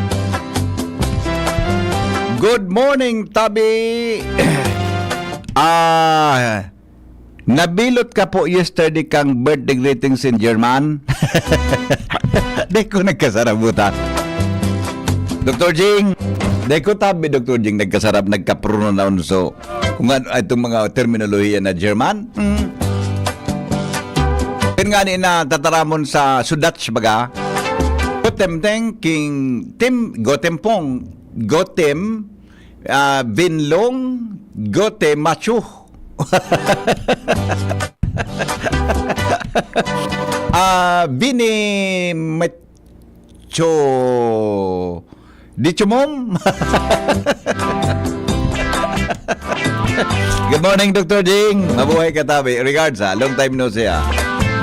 Good morning, tabi. Ah, nabilot ka po yesterday kang birthday greetings in German? Di ko nagkasarabutan. Doktor Jing, di ko tabi, Doktor Jing, nagkasarap, nagkapruno na unso. Kung ano, itong mga terminolohiya na German, hmm. Yun nga ni na tataramon sa Sudach, baga. Gotem teng king tim, gotem pong, gotem, ah, vinlong, gote macho. Ah, bini met-, Cho. Dicho, mom. Good morning, Doktor Jing. Mabuhay ka, tabi. Regards, ha. Long time no see, ha.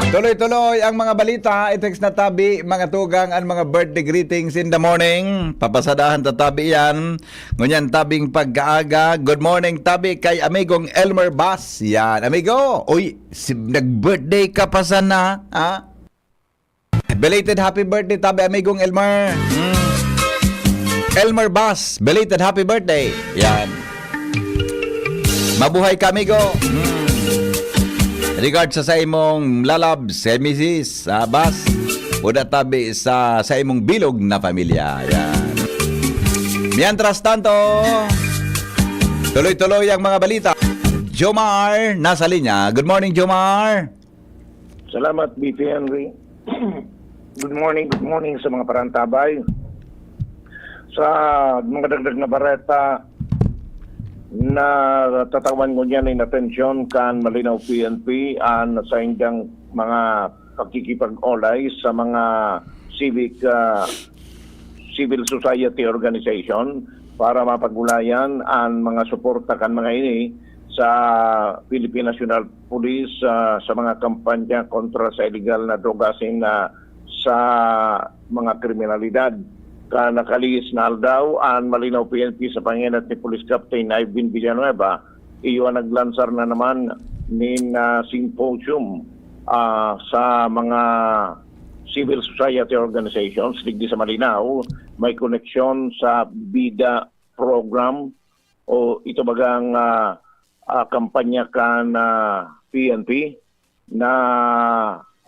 Tuloy-tuloy ang mga balita. I-text na, tabi, mga tugang, ang mga birthday greetings in the morning. Papasadahan ta, tabi, yan. Ngunyan, tabing pagkaaga. Good morning, tabi, kay amigong Elmer Bas. Yan, amigo. Uy, si, nag-birthday ka pa sana, ha? Belated happy birthday, tabi, amigong Elmer. Mm. Elmer Bas, belated happy birthday. Yan. Mabuhay ka, amigo. Mm. Regards sa, sa imong lalab, si misis, sa bas, o da tabi sa, sa imong bilog na pamilya. Yan. Mientras tanto, tuloy-tuloy ang mga balita. Jomar, nasa linya. Good morning, Jomar. Salamat, B P Henry. Good morning, good morning sa mga parantabay. Sa mga dagdag na bareta na tatawan ko niyan in atensyon kan Malinaw P N P, an saindang mga pakikipag-olay sa mga civic, ah, civil society organization para mapagulayan an mga suporta kan mga ini sa Philippine National Police, ah, sa mga kampanya kontra sa illegal na droga asin, ah, sa mga kriminalidad. Kan nakalihis na aldaw, an Malinaw P N P sa pangenot ni Police Captain Ivan Villanueva, iyo an naglansar na naman nin, ah, symposium, ah, sa mga civil society organizations digdi sa Malinaw, may koneksyon sa BIDA program o ito bagang, ah, ah, kampanya kan, ah, P N P na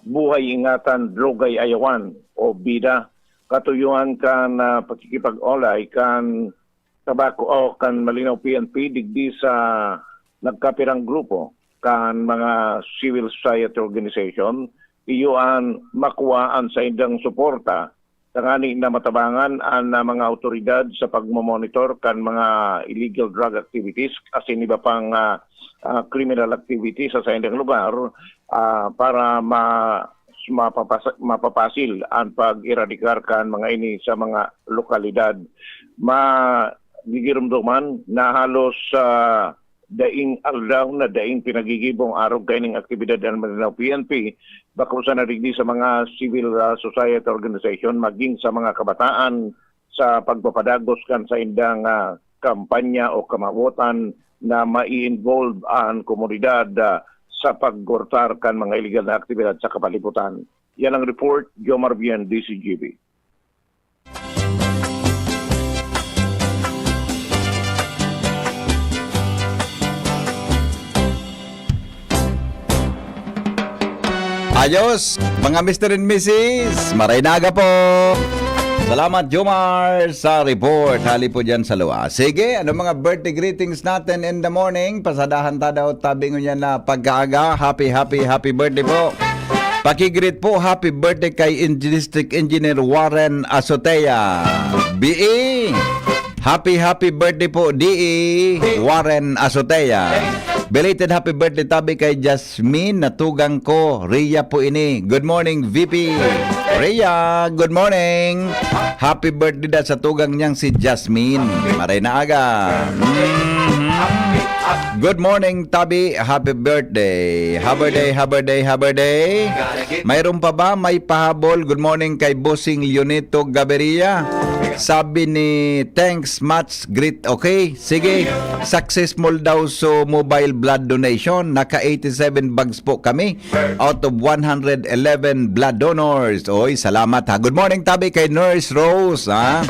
Buhay Ingatan, Droga'y Ayawan o BIDA. Katuyuan kan, ah, pakikipag-olay kan tabako o kan Malinaw P N P digdi sa nagkapirang grupo kan mga civil society organization, iyo an makuha an saindang suporta tangani na matabangan an, ah, mga awtoridad sa pagmomonitor kan mga illegal drug activities asin iba pang, ah, ah, criminal activities sa saindang lugar, ah, para ma-, mapapas-, mapapasil an pag-eradikar kan mga ini sa mga lokalidad. Magigiromdoman na halos, ah, daing aldaw na daing pinagigibong arog kaining aktibidad an Malinao P N P, bako sana digdi sa mga civil, ah, society organization, maging sa mga kabataan sa pagpapadagos kan saindang, ah, kampanya o kamawotan na mai-involve an komunidad, ah, sa pagkortar kan mga iligal na aktibidad sa kapalibutan. Yan ang report, Jomar Bien, D C G B. Ayos, mga Mister and Missus, maray na aga po. Salamat, Jomar, sa report. Hali po dyan sa luwa. Sige, ano mga birthday greetings natin in the morning? Pasadahan ta daw tabi ngunyan na pagkaaga. Happy, happy, happy birthday po. Pakigreet po, happy birthday kay Eng-, District Engineer Warren Azotea. B E, happy, happy birthday po, D E Warren Azotea. Belated happy birthday tabi kay Jasmine na tugang ko. Ria po ini. Good morning, V P. Ria, good morning. Happy birthday da sa tugang niyang si Jasmine. Maray na aga. Mhm. Good morning, tabi. Happy birthday. Happy birthday, happy birthday, happy birthday. Mayroon pa ba? May pahabol. Good morning kay Bossing Leonito Gaviria. Sabi ni Thanks Much, greet. Okay, sige. Successful daw so mobile blood donation. Naka eighty-seven bags po kami out of one hundred eleven blood donors. Oy, salamat ha. Good morning, tabi, kay Nurse Rose, ha?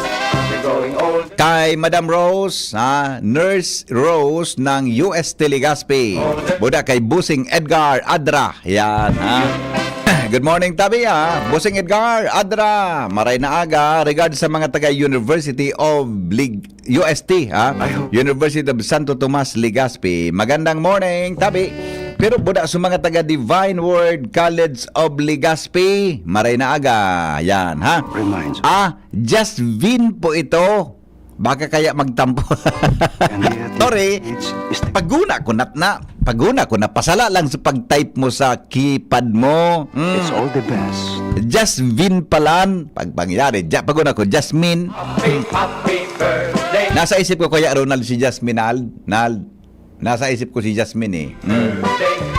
Kay Madam Rose, ha? Nurse Rose ng U S T Legazpi. Buda kay Bossing Edgar Adra. Yan, ha? Good morning, tabi, ha? Bossing Edgar Adra. Maray na aga. Regards sa mga taga University of Lig-, U S T, ha? Ay, ho. University of Santo Tomas, Legazpi. Magandang morning, tabi. Pero buda sa mga taga Divine Word College of Legazpi, maray na aga. Yan, ha? Reminds me. Ah, Jasvin po ito. Baka kaya magtampo. And yet, Sorry. It's, it's the Paguna ko na, na, paguna ko na, pasala lang sa pag-type mo sa keypad mo. Mm. It's all the best. Jasvin palan, pag pangyari, ja, paguna ko, Jasmine. Happy, happy birthday. Nasa isip ko, Kuya Ronald, si Jasmine, Nald. Nald. Nasa isip ko si Jasmine eh. Mm.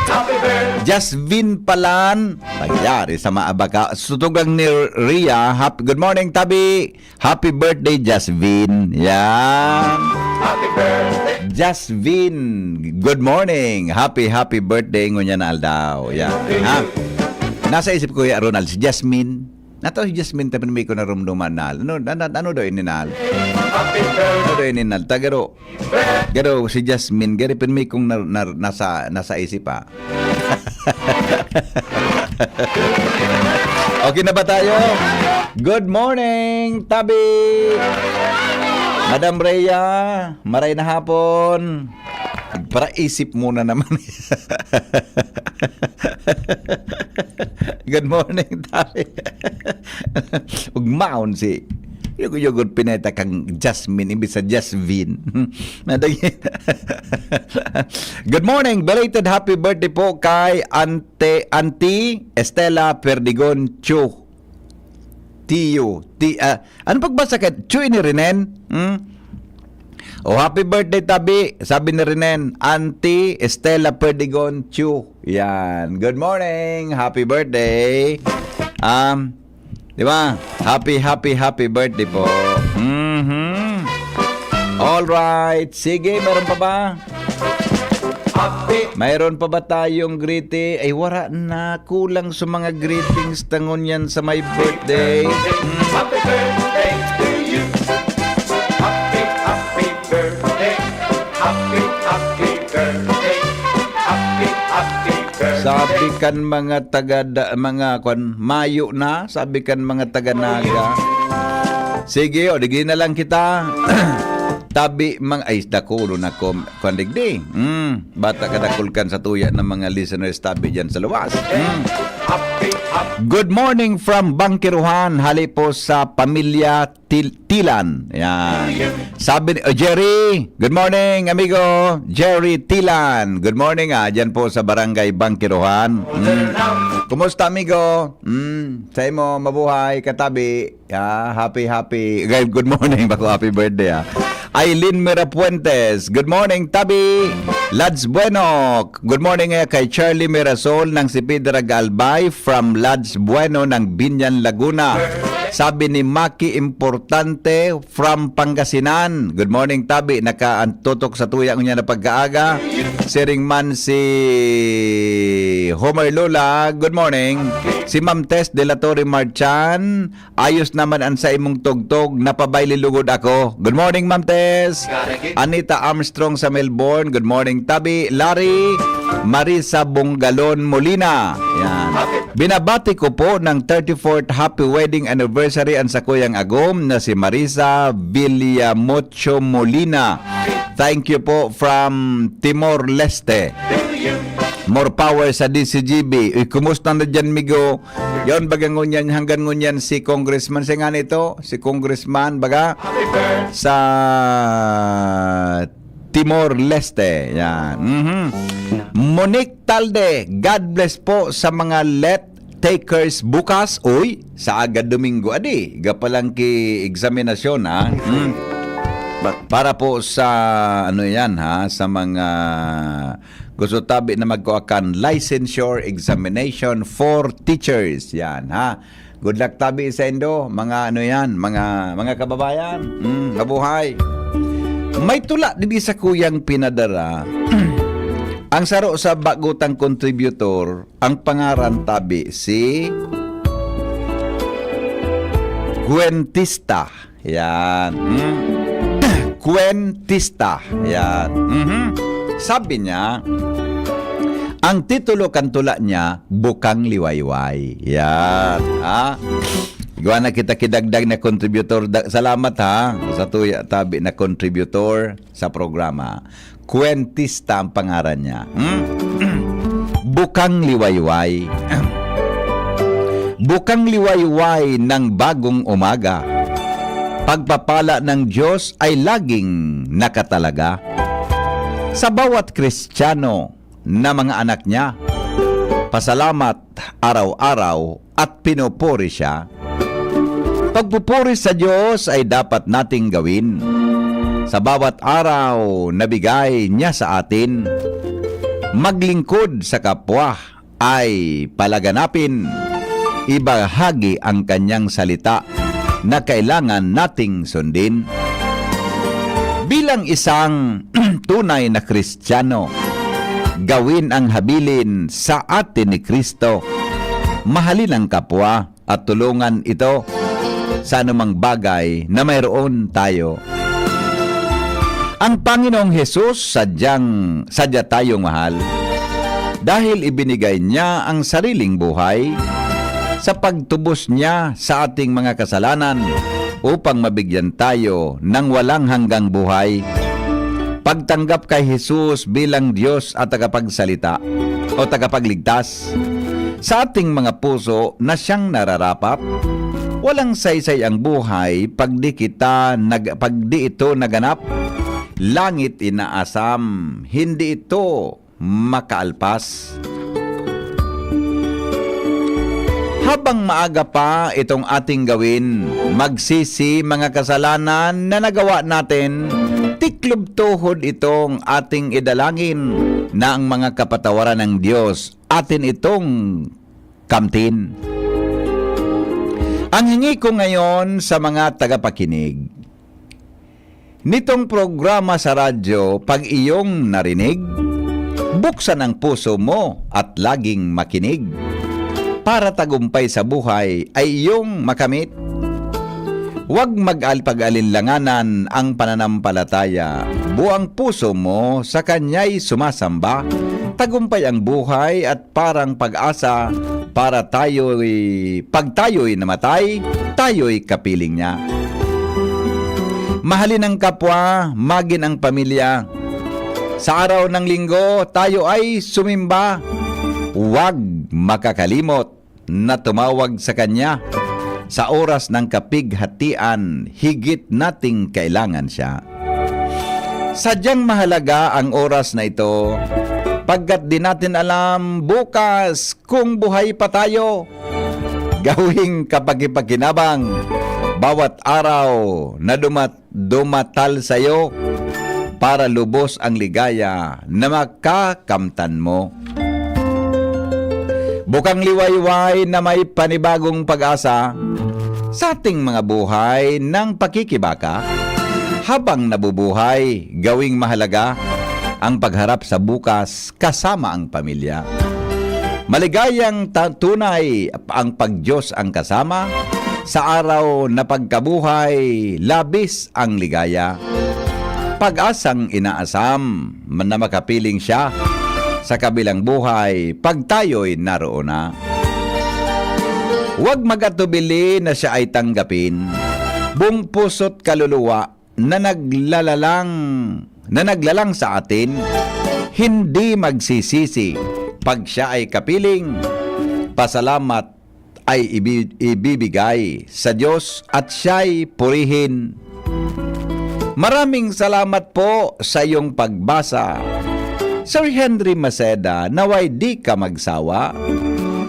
Happy birthday. Jasvin palan. Pangyari sa maabaka. Sutugang ni Ria. Happy, good morning, tabi. Happy birthday, Jasvin. Yan. Happy birthday. Jasvin, good morning. Happy, happy birthday ngunyan na aldaw. Yan. Ha? Nasa isip ko, Kuya Ronald, si Jasmine. Nato si Jasmine, tapi may ko narumduman na. Ano, ano, ano daw ini na? Happy birthday. Ano daw ini na? Tagaro. Garo, si Jasmine, gari pin may kong na, na, nasa, nasa isip, ha? Okay na ba tayo? Good morning, Tabi! Madam Rhea, maray na hapon. Paraisip muna naman. Good morning, Tabi. Ugmaon si Yugo-yugo, pineta kang Jasmine, imbis sa Jasvin. Nadag-, Good morning! Belated happy birthday po kay Ante, Auntie Estela Perdigon Chu. Tiyo. Ti, ah, ano pagbasa ka? Chu ini Rinen? Hmm? Oh, happy birthday, Tabi. Sabi ni Rinen, Auntie Estela Perdigon Chu. Yan. Good morning. Happy birthday. Um, di ba? Happy, happy, happy birthday po. Mhm. All right. Sige, meron pa ba? Mayroon pa ba tayong greeting? Ay, wala na. Kulang sa mga greetings ta ngunyan sa may birthday. Hmm. Happy birthday to you. Happy, happy birthday. Happy, happy birthday. Happy, happy birthday. Sabi kan mga taga da-, mga kwan, mayo na, sabi kan mga taga Naga. Sige, o, digdi na lang kita. Tabi, mga, ay, dakulo na kom-, kwan digdi. Mm, bata kadakul kan sa tuya ng mga listeners tabi dyan sa luwas. Mm. Good morning from Bangkiruhan, hali po sa pamilya Til-, Tilan. Yan. Sabi ni, oh, Jerry, good morning, amigo. Jerry Tilan. Good morning, ah. Diyan po sa Barangay Bangkiruhan. Mm. Kumusta, amigo? Mm. Sa imo, mabuhay, katabi. Ah, happy, happy. Good morning, bako happy birthday, ah. Aileen Mira Puentes. Good morning, Tabi. Lads Bueno. Good morning, eh, kay Charlie Mirasol ng si Pedro Galbay from Lads Bueno ng Binyan, Laguna. Sabi ni Maki Importante from Pangasinan. Good morning, Tabi. Nakaantutok sa tuya ngunyan na pagkaaga. Siring man si Homer Lola. Good morning. Si Ma'am Tess de la Torre Marchan. Ayos naman an saimong tugtog, napabaylilugod ako. Good morning, Ma'am Tess. Anita Armstrong sa Melbourne. Good morning, Tabi. Larry, Marisa Bongalon Molina. Yan. Binabati ko po ng thirty-fourth happy wedding anniversary an sakuyang agom na si Marisa Villamucho Molina. Thank you po from Timor-Leste. More power sa D C G B. Uy, kumusta na dyan, migo? Yon, baga ngunyan, hanggang ngunyan si Congressman, siya nga nito, si Congressman, baga, sa Timor-Leste. Yan. Mhm. Monique Talde, God bless po sa mga let takers bukas. Uy, sa aga Domingo, adi, iga pa lang ki eksaminasyon, ha? Mm. Para po sa, ano yan, ha, sa mga gusto tabi na magkuha kan licensure examination for teachers. Yan, ha? Good luck tabi sa indo, mga ano yan, mga, mga kababayan. Mm, mabuhay. May tula digdi sa kuyang pinadara. Ang saro sa bagutang contributor, ang pangaran tabi si Cuentista. Yan. Hmm? Cuentista. Yan. Mhm. Sabi niya, ang titulo kan tula niya, Bukang Liwayway. Yan. Ha? Igwa na kita kidagdag na contributor. Da-, salamat, ha, sa tuya tabi na contributor sa programa. Cuentista ang pangaran niya. Hmm? Bukang liwayway. Bukang liwayway ng bagong umaga. Pagpapala ng Diyos ay laging nakatalaga. Sa bawat Kristiyano na mga anak niya, pasalamat araw-araw at pinupuri siya. Pagpupuri sa Diyos ay dapat nating gawin sa bawat araw na bigay niya sa atin. Maglingkod sa kapwa ay palaganapin. Ibahagi ang kanyang salita na kailangan nating sundin. Bilang isang tunay na Kristiyano, gawin ang habilin sa atin ni Kristo. Mahalin ang kapwa at tulungan ito sa anumang bagay na mayroon tayo. Ang Panginoong Hesus sadyang, sadya tayong mahal. dahil ibinigay niya ang sariling buhay sa pagtubos niya sa ating mga kasalanan upang mabigyan tayo ng walang hanggang buhay. Pagtanggap kay Jesus bilang Diyos at tagapagsalita o tagapagligtas sa ating mga puso na siyang nararapat, walang saysay ang buhay pag di kita nag-, pag di ito naganap. Langit inaasam, hindi ito makaalpas. Habang maaga pa itong ating gawin, magsisi mga kasalanan na nagawa natin, tiklob tuhod itong ating idalangin na ang mga kapatawaran ng Diyos atin itong kamtin. Ang hingi ko ngayon sa mga tagapakinig, nitong programa sa radyo, pag iyong narinig, buksan ang puso mo at laging makinig. Para tagumpay sa buhay ay iyong makamit. Huwag mag-al-, pag-alinlanganan ang pananampalataya. Buang puso mo sa Kanya'y sumasamba. Tagumpay ang buhay at parang pag-asa para tayo'y, pag tayo'y namatay, tayo'y kapiling niya. Mahalin ang kapwa, magin ang pamilya. Sa araw ng Linggo, tayo ay sumimba. Huwag makakalimot na tumawag sa Kanya sa oras ng kapighatian, higit nating kailangan Siya. Sadyang mahalaga ang oras na ito, pagkat di natin alam bukas kung buhay pa tayo. Gawing kapakipakinabang bawat araw na dumat-, dumatal sa'yo para lubos ang ligaya na makakamtan mo. Bukang liwayway na may panibagong pag-asa sa ating mga buhay ng pakikibaka. Habang nabubuhay, gawing mahalaga ang pagharap sa bukas kasama ang pamilya. Maligayang ta-, tunay ang pag-Diyos ang kasama, sa araw na pagkabuhay, labis ang ligaya. Pag-asang inaasam na makapiling siya sa kabilang buhay pag tayo'y naroon na. Huwag mag-atubili na siya ay tanggapin. Buong puso't kaluluwa na naglalalang, na naglalang sa atin, hindi magsisisi pag siya ay kapiling. Pasalamat ay ibi-, ibibigay sa Diyos at siya'y purihin. Maraming salamat po sa iyong pagbasa, Sir Henry Maceda, naway di ka magsawa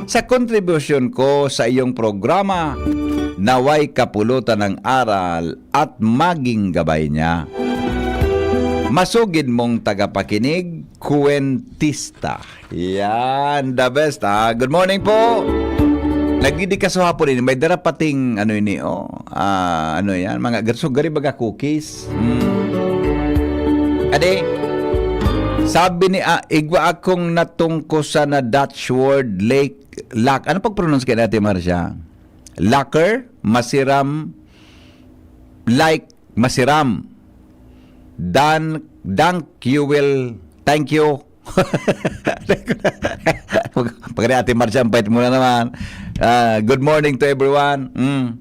sa kontribusyon ko sa iyong programa. Naway kapulutan ng aral at maging gabay niya. Masugid mong tagapakinig, kwentista. Yan, the best, ah. Good morning po. Nagdidikaso hapon ini. May dara pating, ano ini, oh. Ah, ano yan? Mga, so, gari baga cookies. Hmm. Ade, sabi ni, ah, igwa akong natungkosan na Dutch word, lake, lak-, ano pag-pronounce kaya natin, Marcia? Laker, masiram, like, masiram. Dan, dank, you will, thank you. Pag, pag Ate Marcia, ang pait mo na naman. Ah, good morning to everyone. Mm.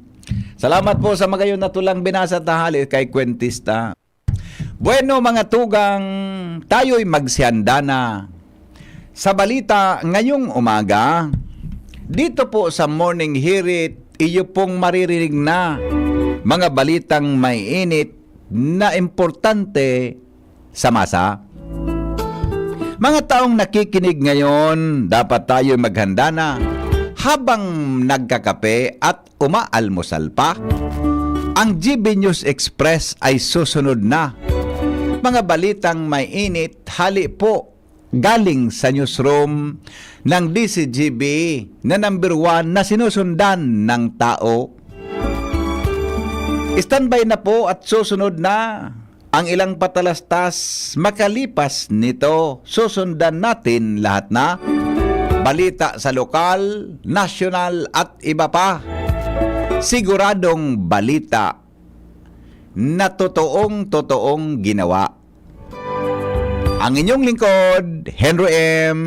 Salamat po sa magayon na tulang binasa tanghali kay Kwentista. Bueno, mga tugang, tayo'y magsihanda na sa balita ngayong umaga. Dito po sa Morning Hirit, iyo pong maririnig na mga balitang maiinit na importante sa masa. Mga taong nakikinig ngayon, dapat tayo maghanda na habang nagkakape at umaalmusal pa. Ang G B News Express ay susunod na. Mga balitang maiinit, hali po galing sa newsroom ng D Z G B na number one na sinusundan ng tao. Standby na po at susunod na ang ilang patalastas makalipas nito. Susundan natin lahat na balita sa lokal, nasyonal at iba pa. Siguradong balita na totoong-totoong ginawa. Ang inyong lingkod, Henry M.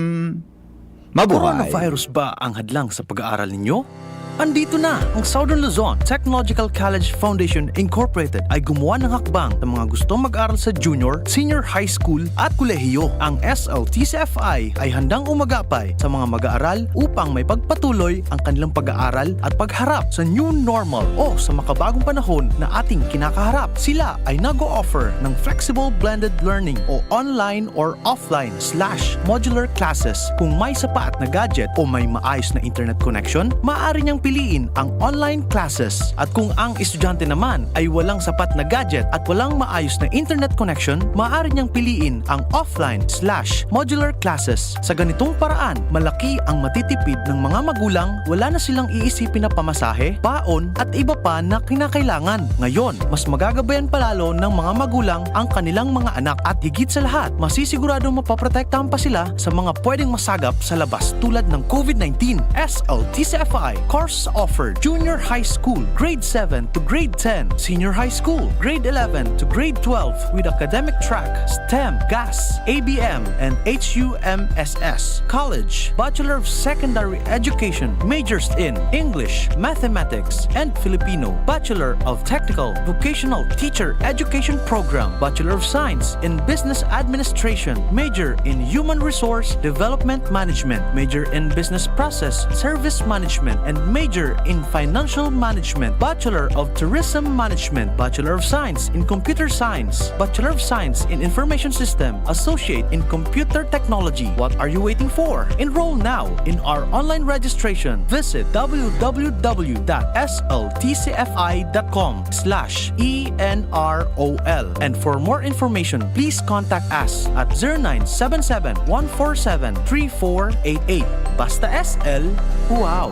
Mabuhay! Coronavirus ba ang hadlang sa pag-aaral ninyo? Andito na! Ang Southern Luzon Technological College Foundation Incorporated ay gumawa ng hakbang sa mga gustong mag-aral sa junior, senior high school at kolehiyo. Ang S L T C F I ay handang umagapay sa mga mag-aaral upang may pagpatuloy ang kanilang pag-aaral at pagharap sa new normal o sa makabagong panahon na ating kinakaharap. Sila ay nag-o-offer ng flexible blended learning o online or offline slash modular classes. Kung may sapat na gadget o may maayos na internet connection, maaari niyang piliin ang online classes. At kung ang estudyante naman ay walang sapat na gadget at walang maayos na internet connection, maaari niyang piliin ang offline slash modular classes. Sa ganitong paraan, malaki ang matitipid ng mga magulang, wala na silang iisipin na pamasahe, baon at iba pa na kinakailangan. Ngayon, mas magagabayan pa lalo ng mga magulang ang kanilang mga anak at higit sa lahat, masisiguradong mapoprotektahan pa sila sa mga pwedeng masagap sa labas tulad ng COVID nineteen. S L T C F I course offered: Junior High School, Grade seven to Grade ten, Senior High School, Grade eleven to Grade twelve with academic track STEM, GAS, A B M, and H U M S S. College, Bachelor of Secondary Education, majors in English, Mathematics, and Filipino, Bachelor of Technical Vocational Teacher Education Program, Bachelor of Science in Business Administration, major in Human Resource Development Management, major in Business Process Service Management, and major in Financial Management, Bachelor of Tourism Management, Bachelor of Science in Computer Science, Bachelor of Science in Information System, Associate in Computer Technology. What are you waiting for? Enroll now in our online registration. Visit w w w dot s l t c f i dot com slash e n r o l. And for more information, please contact us at zero nine seven seven, one four seven, three four eight eight. Basta S L, wow!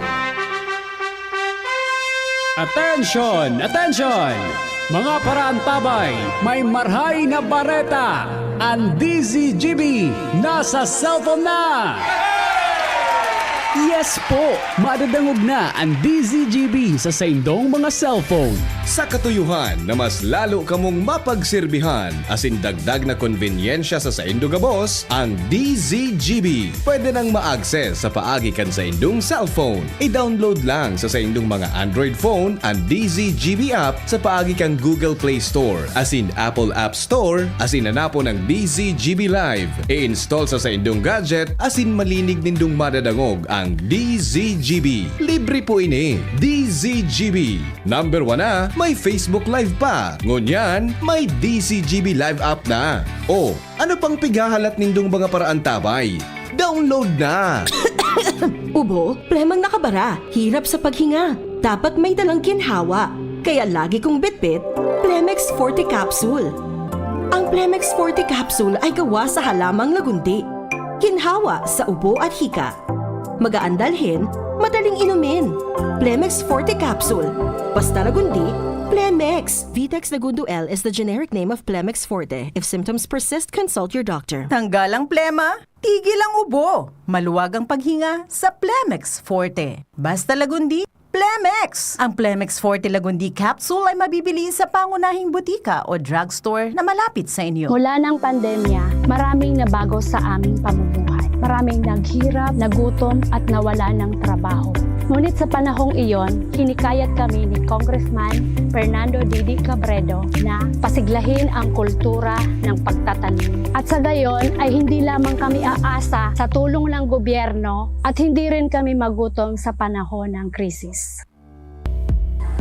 Attention! Attention! Mga paraantabay, may marhay na bareta! Ang D Z G B nasa cellphone na! Yes po! Madadangog na ang D Z G B sa saindong mga cellphone. Sa katuyohan na mas lalo kamong mapagserbihan asin dagdag na konbenyensya sa saindo gabos, ang D Z G B pwede nang ma-access sa paagi kan saindong cellphone. I-download lang sa saindong mga Android phone an D Z G B app sa paagi kan Google Play Store asin Apple App Store, asin hanapon ang D Z G B Live. I-install sa saindong gadget asin malinig nindong madadangog ang D Z G B. Libre po ini. D Z G B. Number one na, may Facebook Live pa. Ngunyan, may D Z G B Live app na. O, ano pang pighahalat nindong mga paraantabay? Download na! Ubo, plemang nakabara, hirap sa paghinga. Dapat may dalang ginhawa. Kaya lagi kong bitbit, Plemex Forte Capsule. Ang Plemex Forte Capsule ay gawa sa halamang lagundi. Ginhawa sa ubo at hika. Magaan dalhin, madaling inumin. Plemex Forte Capsule. Basta Lagundi, Plemex. Vitex Lagundo L is the generic name of Plemex Forte. If symptoms persist, consult your doctor. Tanggal ang plema, tigil ang ubo. Maluwag ang paghinga sa Plemex Forte. Basta Lagundi, Plemex! Ang Plemex Forte Lagundi Capsule ay mabibili sa pangunahing butika o drugstore na malapit sa inyo. Mula ng pandemya, maraming nabago sa aming pamumuhay. Maraming naghirap, nagutom, at nawala ng trabaho. Ngunit sa panahong iyon, hinikayat kami ni Congressman Fernando Didi Cabredo na pasiglahin ang kultura ng pagtatanim. At sa gayon ay hindi lamang kami aasa sa tulong ng gobyerno at hindi rin kami magutom sa panahon ng krisis.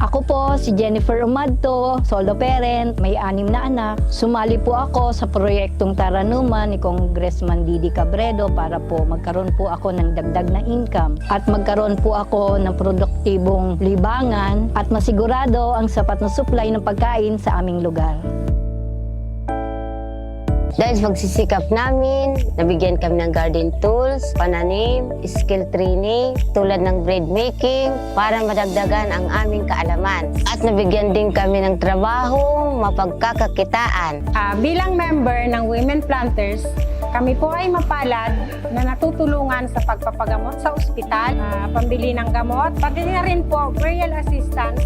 Ako po si Jennifer Umadto, solo parent, may anim na anak. Sumali po ako sa proyektong Taranuman ni Congressman Didi Cabredo para po magkaroon po ako ng dagdag na income at magkaroon po ako ng produktibong libangan at masigurado ang sapat na supply ng pagkain sa aming lugar. Dahil sa pagsisikap namin, nabigyan kami ng garden tools, pananim, skill training, tulad ng bread making, para madagdagan ang aming kaalaman. At nabigyan din kami ng trabaho, mapagkakakitaan. Ah, bilang member ng Women Planters, kami po ay mapalad na natutulungan sa pagpapagamot sa ospital, ah, pambili ng gamot, pati na rin po burial assistance.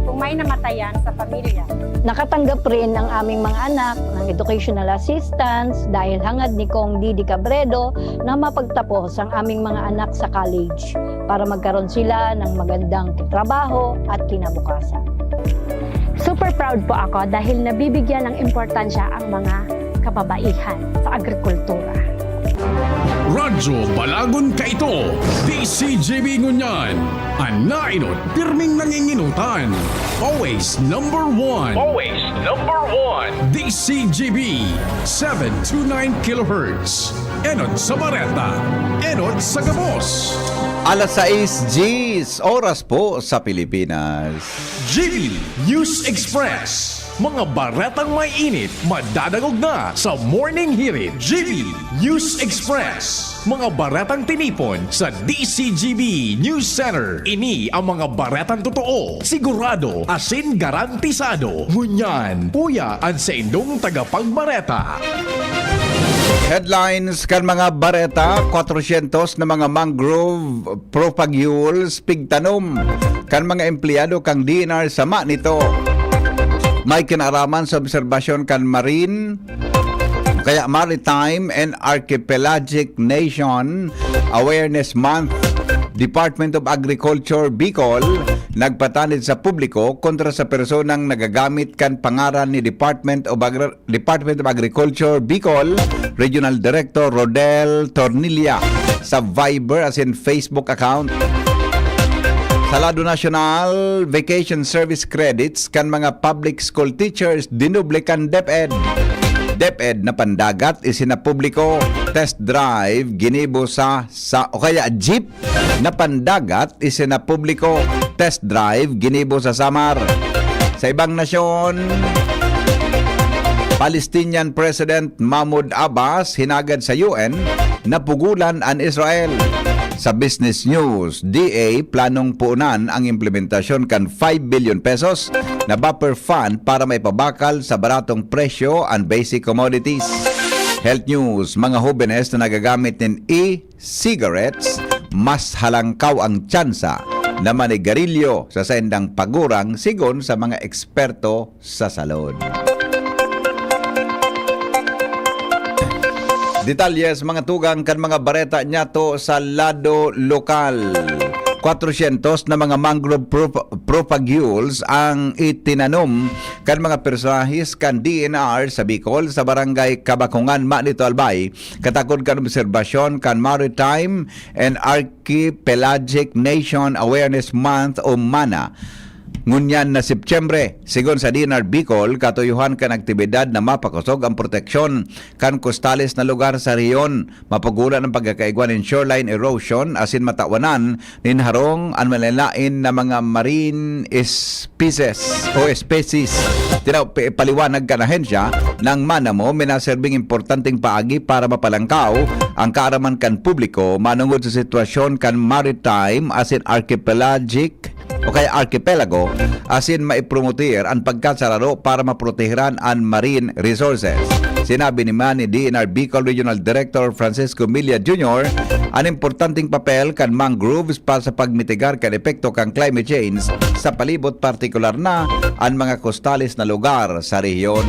kung may namatayan sa pamilya. Nakatanggap rin ang aming mga anak ng educational assistance dahil hangad ni Cong Didi Cabredo na mapagtapos ang aming mga anak sa college para magkaroon sila ng magandang trabaho at kinabukasan. Super proud po ako dahil nabibigyan ng importansya ang mga kababaihan sa agrikultura. Radyo Balagon Kaito, D C G B ngunyan. An nainot, pirming nanginginutan. Always number one. Always number one. D C G B, seven two nine kilohertz. Enot sa Bareta. Enot sa Gabos. Alas sais diyes oras po sa Pilipinas. G B News Express. Mga baretang may init, madadangog na sa Morning Hirit. G B News Express. Mga baretang tinipon sa D C G B News Center. Ini ang mga baretang totoo, sigurado, asin garantisado. Ngunyan, uya an saindong tagapagbareta. Headlines kan mga bareta: kwatrosyentos na mga mangrove propagules pigtanom kan mga empleyado kan D N R sa Manito. May kinaaraman sa obserbasyon kan marine kaya Maritime and Archipelagic Nation Awareness Month. Department of Agriculture Bicol nagpatanid sa publiko kontra sa personang nagagamit kan pangaran ni Department of Agri- Department of Agriculture Bicol Regional Director Rodel Tornilla sa Viber asin Facebook account. Sa lado nasyonal, vacation service credits kan mga public school teachers dinoble kan DepEd. DepEd na pandagat isinapubliko, test drive ginibo sa, sa o kaya jeep na pandagat isinapubliko, test drive ginibo sa Samar. Sa ibang nasyon, Palestinian President Mahmoud Abbas hinagad sa U N na pugulan an Israel. Sa Business News, D A planong puunan ang implementasyon kan five billion pesos na buffer fund para maipabakal sa baratong presyo an basic commodities. Health News, mga hobenes na nagagamit nin e-cigarettes, mas halangkaw ang tsansa na manigarilyo sa saindang pagurang, sigon sa mga eksperto sa salud. Detalye sa mga tugang kan mga bareta niyato sa lado lokal. Kwatrosyentos na mga mangrove prop- propagules ang itinanom kan mga personahes kan D N R sa Bicol, sa barangay Kabakungan, Manito, Albay, katakod kan obserbasyon kan Maritime and Archipelagic Nation Awareness Month o MANA. Ngunyan na Setyembre, sigon sa D N R Bicol, katuyohan kan aktibidad na mapakosog ang proteksyon kan kostales na lugar sa rehiyon, mapugulan ang pagkakaigwa nin shoreline erosion asin matawan nin harong an malalain na mga marine species o especies. Tinaw, pi- paliwanag kan ahensya, nang MANAMO minaserbing importanteng paagi para mapalangkaw ang kaaraman kan publiko manongod sa sitwasyon kan maritime asin archipelagic o kaya archipelago, asin maipromotir an pagkasararo para maprotehiran an marine resources. Sinabi ni MANA ni D N R Bicol Regional Director Francisco Milla Junior an importanteng papel kan mangroves para sa pagmitigar kan epekto kan climate change sa palibot, partikular na an mga kostales na lugar sa rehiyon.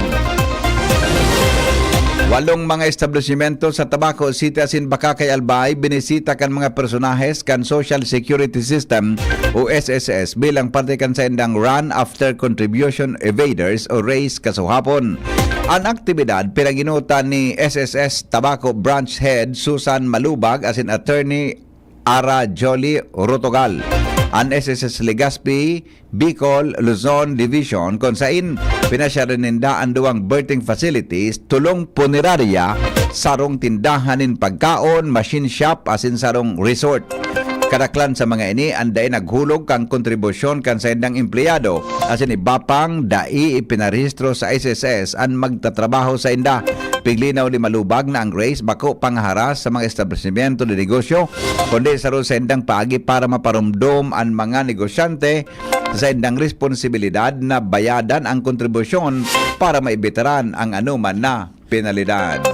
Walong mga establisimento sa Tabaco City asin Bacacay, Albay binisita kan mga personahes kan Social Security System o S S S bilang parte kan saindang Run After Contribution Evaders o RACE kasuhapon. An aktibidad pinaginutan ni S S S Tabaco Branch Head Susan Malubag asin Attorney Ara Jolie Rotogal. An S S S Legazpi Bicol, Luzon Division, kun sain pinasyaran ninda an duwang birthing facilities, tolong punerarya, sarong tindahan nin pagkaon, machine shop, asin sarong resort. Kadaklan sa mga ini an dai naghulog kan kontribusyon kan saindang empleyado, asin iba pang dai ipinarehistro sa S S S an magtatrabaho sainda. Piglinaw ni Malubag na ang RACE bako pangaharas sa mga establisimyento de negosyo, kundi saro saindang paagi para maparomdom an mga negosyante sa saindang responsibilidad na bayadan ang kontribusyon para maibitaran ang anoman na penalidad.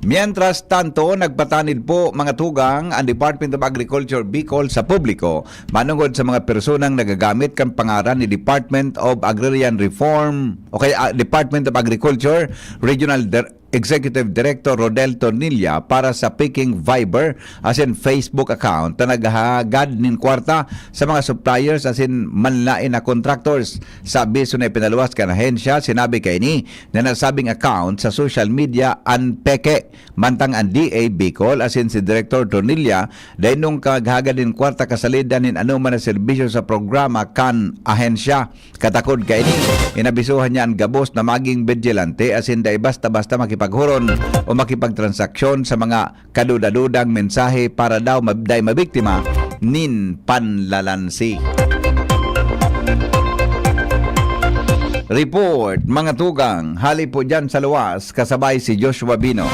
Mientras tanto, nagpatanid po, mga tugang, ang Department of Agriculture Bicol sa publiko manungod sa mga personang nagagamit kan pangaran ni Department of Agrarian Reform o kaya, ah, Department of Agriculture Regional Dir- Executive Director Rodel Tornilla para sa peking Viber asin Facebook account na naghahagad nin kwarta sa mga suppliers asin manlaen na contractors. Sa abiso na ipinaluwas kan ahensya, sinabi kaini na nasabing account sa social media an peke. Mantang an D A Bicol asin si Director Tornilla dai nung kaghagad nin kwarta kasalida nin anoman na serbisyo sa programa kan ahensya. Katakod kaini, inabisohan niya an gabos na maging bigilante asin dai basta-basta makipaghuron o makipagtransaksyon sa mga kaduda-dudang mensahe para daw mab-, dai mabiktima nin panlalansi. Report, mga tugang, hali po dyan sa luwas, kasabay si Joshua Bino.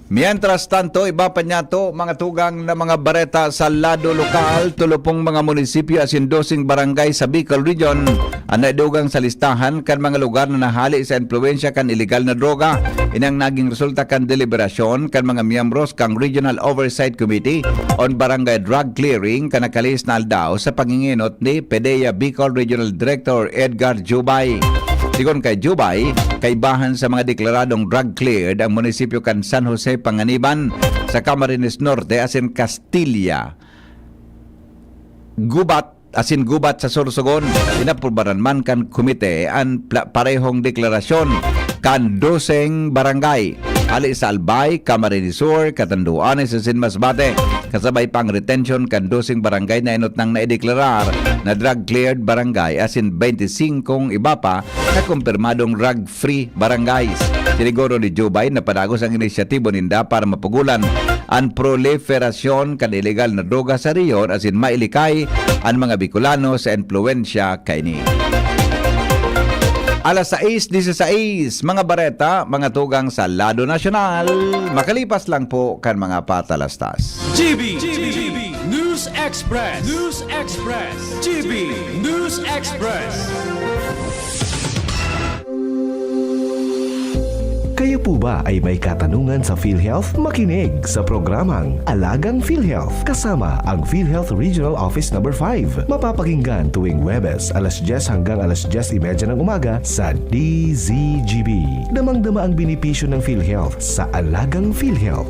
Mientras tanto, iba pa niyato, mga tugang na mga bareta sa lado lokal, tulo pong mga munisipyo asin doseng barangay sa Bicol Region ang naidugang sa listahan kan mga lugar na nahali sa impluwensya kan iligal na droga. Ini ang naging resulta kan deliberasyon kan mga miyembros kan Regional Oversight Committee on Barangay Drug Clearing kan nakalihis na aldaw sa pangingenot ni PDEA Bicol Regional Director Edgar Jubay. Sigon kay Jubay, kaibahan sa mga deklaradong drug cleared ang munisipyo kan San Jose Panganiban sa Camarines Norte asin Castilla, Gubat asin Gubat sa Sorsogon. Inaprubaran man kan komite an pla-, parehong deklarasyon kan doseng barangay. Hali sa Albay, Camarines Sur, Catanduanes asin Masbate. Kasabay pa ang retention kan doseng barangay na enot nang naideklarar na drug cleared barangay asin bente singkong iba pa na kumpirmadong drug-free barangays. Siniguro ni Jubay na padagos ang inisyatibo ninda para mapugulan an proliferasyon kan ilegal na droga sa rehiyon asin mailikay an mga Bicolano sa impluwensya kaini. Alas sais disisais, mga bareta, mga tugang sa lado nasyonal. Makalipas lang po kan mga patalastas. G B, G B, News Express. News Express. G B News Express. Kayo po ba ay may katanungan sa PhilHealth? Makinig sa programang Alagang PhilHealth kasama ang PhilHealth Regional Office Number five. Mapapakinggan tuwing Huwebes, alas dyes hanggang alas dyes y media ng umaga sa D Z G B. Damang-dama ang benepisyo ng PhilHealth sa Alagang PhilHealth.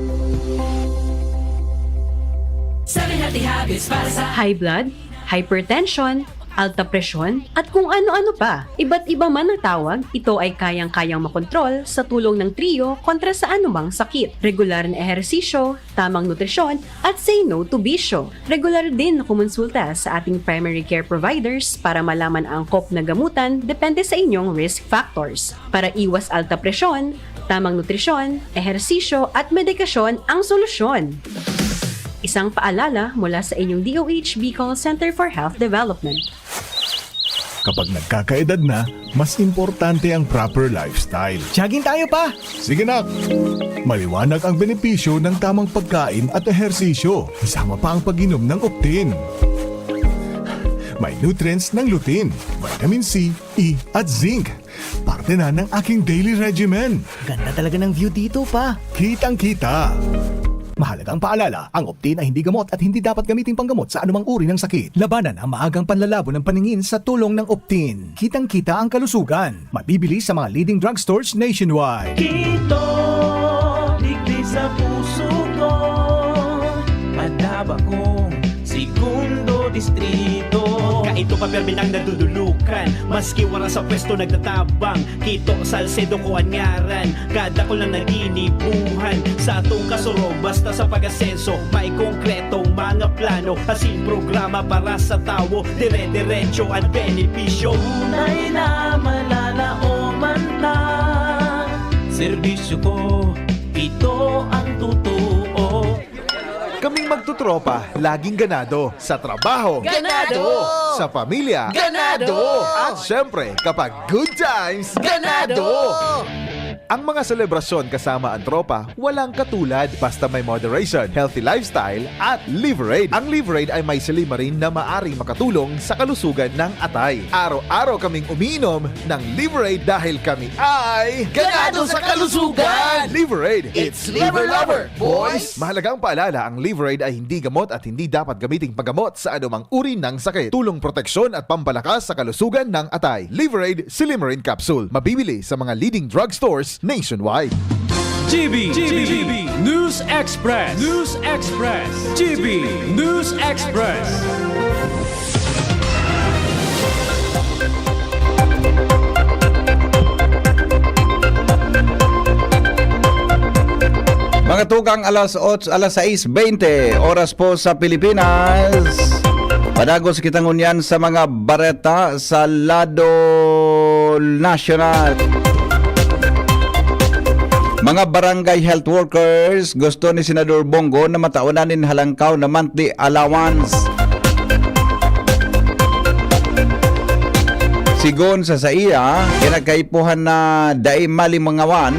Seven healthy habits para sa high blood, hypertension, alta presyon, at kung ano-ano pa. Iba't iba man ang tawag, ito ay kayang-kayang makontrol sa tulong ng Trio kontra sa anumang sakit. Regular na ehersisyo, tamang nutrisyon, at say no to bisyo. Regular din na kumonsulta sa ating primary care providers para malaman ang angkop na gamutan depende sa inyong risk factors. Para iwas alta presyon, tamang nutrisyon, ehersisyo at medikasyon ang solusyon. Isang paalala mula sa inyong D O H Bicol Center for Health Development. Kapag nagkakaedad na, mas importante ang proper lifestyle. Jogging tayo, pa! Sige, nak! Maliwanag ang benepisyo ng tamang pagkain at ehersisyo, kasama pa ang pag-inom ng Optin. May nutrients ng lutein, vitamin C, E, at zinc. Parte na ng aking daily regimen. Ganda talaga ng view dito, pa. Kitang-kita. Mahalagang paalala, ang Optin ay hindi gamot at hindi dapat gamiting panggamot sa anumang uri ng sakit. Labanan ang maagang panlalabo ng paningin sa tulong ng Optin. Kitang-kita ang kalusugan. Mabibili sa mga leading drugstores nationwide. Kito, digdi sa puso ko, Madaba kong segundo distrito. Kaito pa permi nang nadudulukan, maski wara sa pwesto nagtatabang. Kito Salcedo ko an ngaran, kadakul na naginibuhan. Sa atong kasurog, basta sa pag-asenso, may konkretong mga plano. Asin programa para sa tawo, dire-diretso an benepisyo. Tunay na malalaoman ta, serbisyo ko, ito ang totoo. Kaming magtotropa, laging ganado. Sa trabaho, Ganado! Sa pamilya, Ganado! At syempre, kapag good times, Ganado! Ang mga selebrasyon kasama ang tropa, walang katulad. Basta may moderation, healthy lifestyle, at Liverade. Ang Liverade ay may silymarin na maaring makatulong sa kalusugan ng atay. Araw-araw kaming umiinom ng Liverade dahil kami ay ganado sa kalusugan! Liverade! It's Liver Lover, boys! Mahalagang paalala, ang Liverade ay hindi gamot at hindi dapat gamiting paggamot sa anumang uri ng sakit. Tulong proteksyon at pampalakas sa kalusugan ng atay. Liverade Silymarin Capsule. Mabibili sa mga leading drugstores nationwide. G B, G B, News Express, News Express, G B News Express. Mga tugang, alas otso, alas sais bente, oras po sa Pilipinas. Padagos kita ngunyan sa mga bareta sa lado nasyonal. Mga barangay health workers, gusto ni Senador Bong Go na mataonan nin halangkaw na monthly allowance. Sigon sa saiya, kinakaipuhan na dai malimangawan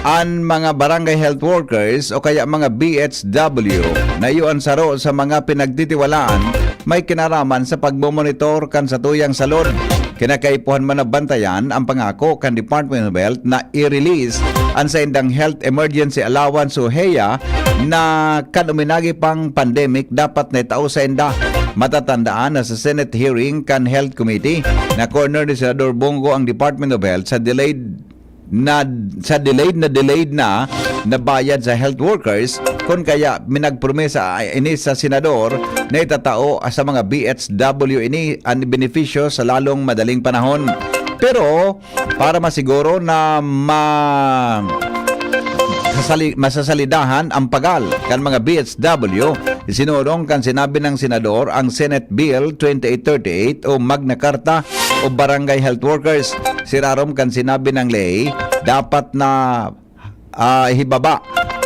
an mga barangay health workers o kaya mga B H W na iyo an saro sa mga pinagtitiwalaan may kinaraman sa pagmomonitor kan satuyang salud. Kinakaipuhan man na bantayan ang pangako kan Department of Health na i-release an saindang Health Emergency Allowance o heya na kan uminagi pang pandemic dapat na itao sainda. Matatandaan na sa Senate hearing kan Health Committee, na-corner ni Senador Bong Go ang Department of Health sa delayed na sa delayed na delayed na na bayad sa health workers, kun kaya minagpromesa ini sa senador na itatao sa mga B H W ini an benepisyo sa lalong madaling panahon. Pero para masiguro na ma sasali, masasalidahan ang pagal kan mga B H W, isinurong kan sinabi ng senador ang Senate Bill twenty-eight thirty-eight o Magna Carta o Barangay Health Workers. Sirarom kan sinabi ng ley, dapat na ah, hibaba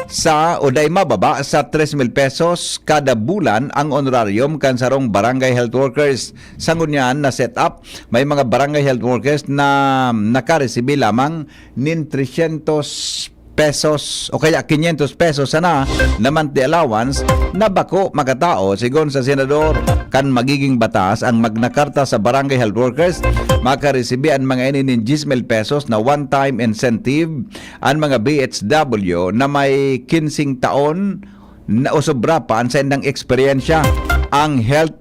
sa o dai mababa sa tres mil pesos kada bulan ang honorarium kan sarong barangay health workers. Sa ngunyan na set up, may mga barangay health workers na nakaresibi lamang nin trescientos pesos o kaya quinientos pesos sana na monthly allowance na bako makatao. Sigon sa senador, kan magiging batas ang Magna Carta sa barangay health workers, makaresibi an mga ini nin diyes mil pesos na one-time incentive. An mga B H W na may kinsing taon na o sobra pa an saindang eksperyensya, ang health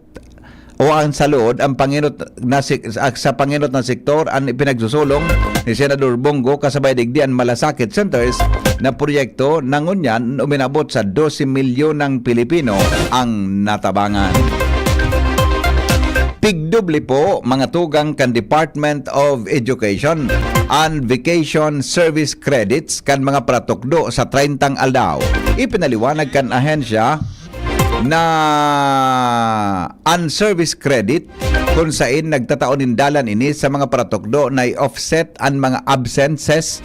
o ang salud, ang pangenot na sek-, sa pangenot na sektor an ipinagsusulong ni Senador Bong Go, kasabay digdi an Malasakit Centers na proyekto na ngunyan uminabot sa dose milyonang Pilipino ang natabangan. Pigdoble po, mga tugang kan Department of Education, an vacation service credits kan mga paratukdo sa treyntang aldaw. Ipinaliwanag kan ahensya na an service credit, kun sain nagtatao nin dalan ini sa mga paratukdo na i-offset an mga absences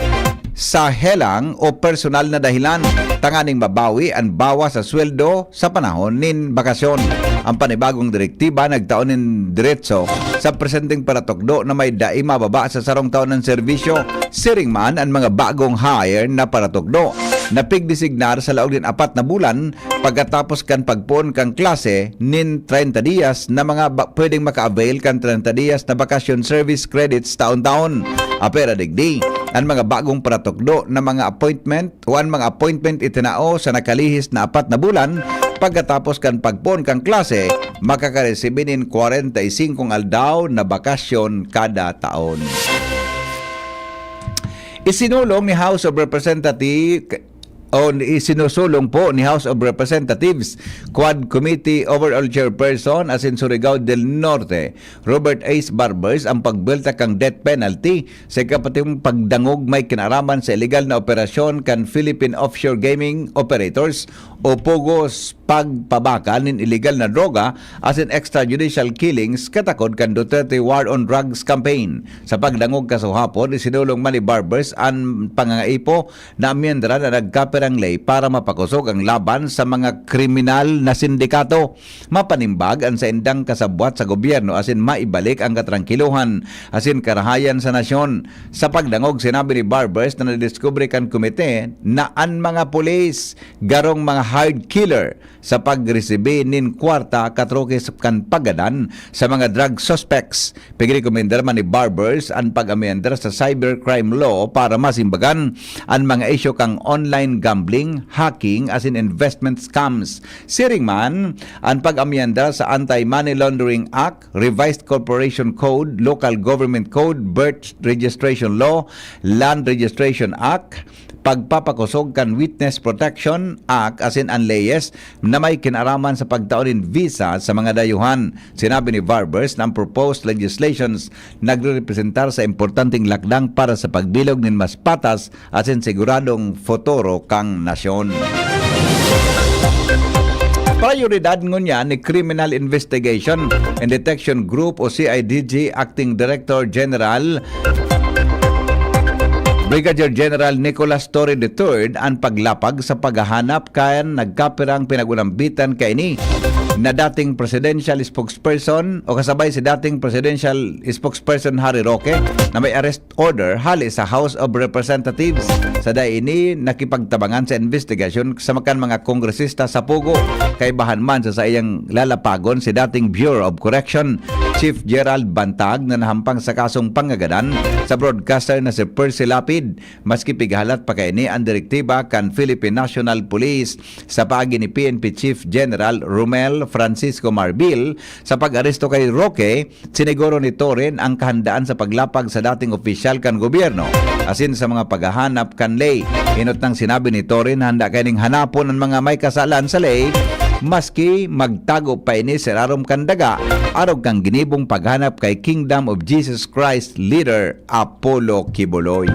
sa helang o personal na dahilan, tanganing mabawi an bawas sa sweldo sa panahon nin bakasyon. Ang panibagong direktiba nagtao nin diretso sa presenteng paratukdo na may dai mababa sa sarong taon ng serbisyo. Siring man an mga bagong hire na paratukdo na pigdesignar sa laog nin apat na bulan pagkatapos kan pagpoon kan klase nin treinta dias na mga ba- pwedeng maka-avail kan treinta dias na bakasyon service credits taon-taon. Apera digdi, an mga bagong paratukdo na mga appointment o an mga appointment itinao sa nakalihis na apat na bulan pagkatapos kan pagpoon kan klase, makakaresibi nin kwarenta y singkong aldaw na bakasyon kada taon. Isinulong ni House of Representatives o isinusulong po ni House of Representatives Quad Committee Overall Chairperson asin Surigao del Norte, Robert Ace Barbers, ang pagbuwelta kan death penalty sa ikapatong pagdangog may kinaraman sa iligal na operasyon kan Philippine Offshore Gaming Operators o POGOs pagpabakal nin iligal na droga asin extrajudicial killings katakod kan Duterte War on Drugs campaign. Sa pagdangog kasuhapon, isinulong man ni Barbers an pangangaipo na amyendaran an nagkapirang ley para mapakosog ang laban sa mga kriminal na sindikato, mapanimbag an saindang kasabwat sa gobyerno asin maibalik ang katrangkilohan asin karahayan sa nasyon. Sa pagdangog, sinabi ni Barbers na nadiskubre kan komite na an mga pulis garong mga hired killer sa pagresibi nin kwarta katroke sa kan paggadan sa mga drug suspects. Pigrekomendar man ni Barbers an pag-amyendar sa cybercrime law para masimbagan an mga isyu kan online gambling, hacking, asin investment scams. Siring man, an pag-amyendar sa Anti-Money Laundering Act, Revised Corporation Code, Local Government Code, Birth Registration Law, Land Registration Act, pagpapakosog kan Witness Protection Act asin an leyes na may kinaraman sa pagtao nin visa sa mga dayuhan. Sinabi ni Barbers na ang proposed legislations nagrerepresentar sa importanteng lakdang para sa pagbilog nin mas patas asin siguradong futuro kan nasyon. Prayoridad ngunyan ni Criminal Investigation and Detection Group o C I D G Acting Director General Brigadier General Nicolas Torre the third an paglapag sa paghahanap kan nagkapirang pinag-unambitan kaini na dating presidential spokesperson o kasabay si dating presidential spokesperson Harry Roque na may arrest order hale sa House of Representatives. Sa dai ini, nakipagtabangan sa investigasyon sa makan mga kongresista sa Pogo. Kaibahan man sa saiyang lalapagon si dating Bureau of Correction Chief Gerald Bantag na nahampang sa kasong pangagadan sa broadcaster na si Percy Lapid, maski pighalat pa kaini an direktiba kan Philippine National Police. Sa paagi ni P N P Chief General Romel Francisco Marbil, sa pag-aresto kay Roque, siniguro ni Torre an kahandaan sa paglapag sa dating opisyal kan gobyerno asin sa mga paghahanap kan ley. Enot nang sinabi ni Torre na handa kaining hanapon an mga may kasalan sa ley, maski magtago pa ini sa irarom kan daga, arog kan ginibong paghanap kay Kingdom of Jesus Christ leader Apollo Quiboloy.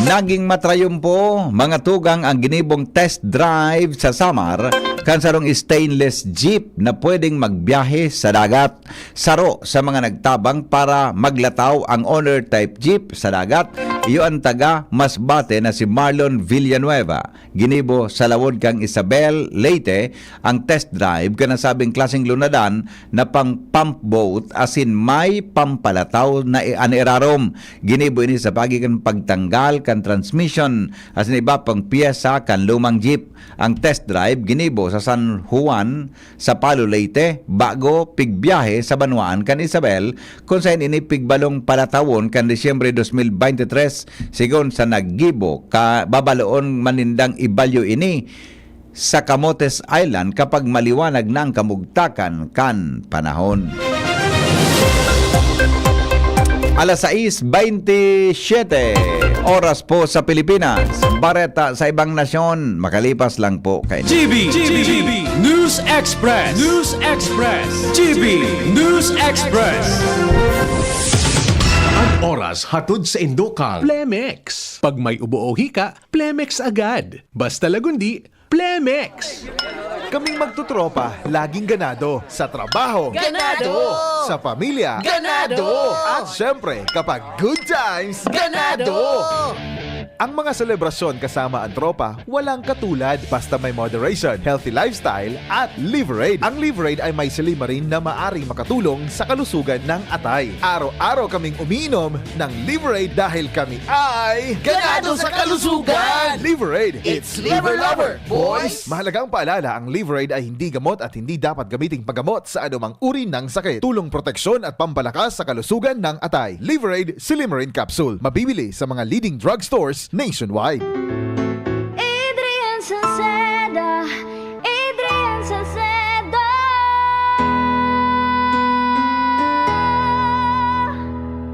Naging matrayumpo, mga tugang, ang ginibong test drive sa Samar kan sarong stainless jeep na pwedeng magbiyahe sa dagat. Saro sa mga nagtabang para maglataw ang Honor type jeep sa dagat, iyo an taga Masbate na si Marlon Villanueva. Ginibo sa lawod kan Isabel, Leyte, ang test drive kan nasabing klaseng lunadan na pang pump boat asin may pampalataw na i-, an irarom. Ginibo ini sa paagi kan pagtanggal kan transmission asin iba pang pyesa kan lumang jeep. Ang test drive ginibo sa San Juan, sa Palo, Leyte, bago pigbiyahe sa banwaan kan Isabel, kun saen ini pigbalong palatawon kan Disyembre dos mil beintitres, sigon sa naggibo. Ka-, babaloon man nindang ibalyo ini sa Camotes Island kapag maliwanag na ang kamugtakan kan panahon. Alas sais beintisyete, oras po sa Pilipinas. Bareta sa ibang nasyon, makalipas lang po kay G B, G B, News Express, News Express, G B News Express. Ang oras hatod sa indukan Plemex. Pag may ubo o hika, Plemex agad. Basta lagundi, Plemex! Kaming magtotropa, laging ganado. Sa trabaho. Ganado! Sa pamilya. Ganado! At syempre, kapag good times, Ganado! Ang mga selebrasyon kasama ang tropa, walang katulad. Basta may moderation, healthy lifestyle, at Liverade. Ang Liverade ay may silymarin na maaring makatulong sa kalusugan ng atay. Araw-araw kaming umiinom ng Liverade dahil kami ay Ganado sa kalusugan! Liverade! It's Liver Lover, boys! Mahalagang paalala, ang Liverade ay hindi gamot at hindi dapat gamiting paggamot sa anumang uri ng sakit. Tulong proteksyon at pampalakas sa kalusugan ng atay. Liverade Silymarin Capsule. Mabibili sa mga leading drugstores nationwide. Adrian Salceda, Adrian Salceda.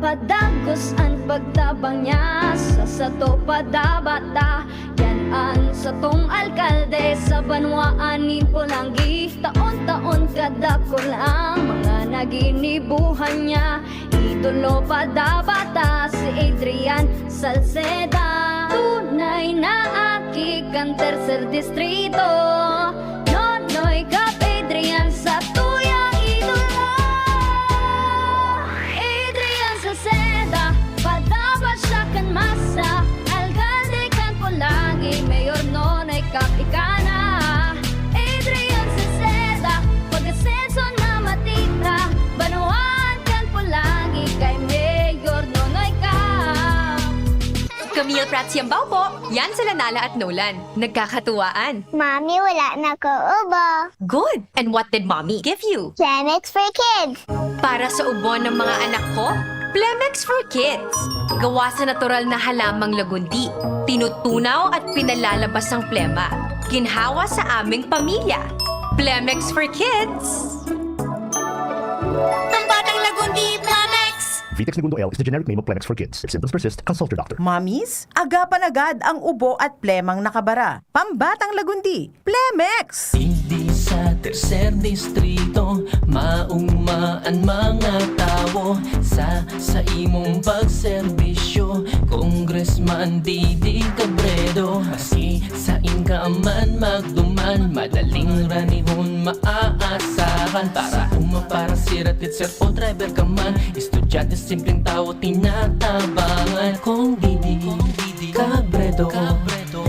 Padagos an pagtabang niya sa sato padabata. Yan an satong alkalde sa banwaan nin Polangui. Taon-taon kadakul ang mga naginibuhan niya. Idolo padabata si Adrian Salceda. Tunay na Ki kan Tercer Distrito, Nonoy Cap Adrian sa tuyang idolo. Adrian Salceda, padawat siya kan masa, alkalde kan Polangui, Mayor Nonoy Cap ika na. Adrian Salceda, pag-asenso na matita, banwaan kan Polangui kay Mayor Nonoy Cap. Camille Prats Yambao po. Yan sila Nala at Nolan. Nagkakatuwaan. Mommy, wala na ko ubo. Good! And what did Mommy give you? Plemex for Kids. Para sa ubo ng mga anak ko, Plemex for Kids. Gawa sa natural na halamang lagundi. Tinutunaw at pinalalabas ang plema. Ginhawa sa aming pamilya. Plemex for Kids. Ang batang lagundi, Plemex! Vitex Negundo L is the generic name of Plemex for Kids. If symptoms persist, consult your doctor. Mommies, agapan agad ang ubo at plemang nakabara. Pambatang lagundi, Plemex! Digdi sa Tercer Distrito, maugma an mga tawo. Sa, sa imong pagserbisyo, Congressman Didi Cabredo. Maski sain ka man magduman, madaling ranihon maaasahan. Para uma, para sira, teacher o driver ka man, estudyante, simpleng tawo, tinatabangan. Kong Didi Cabredo,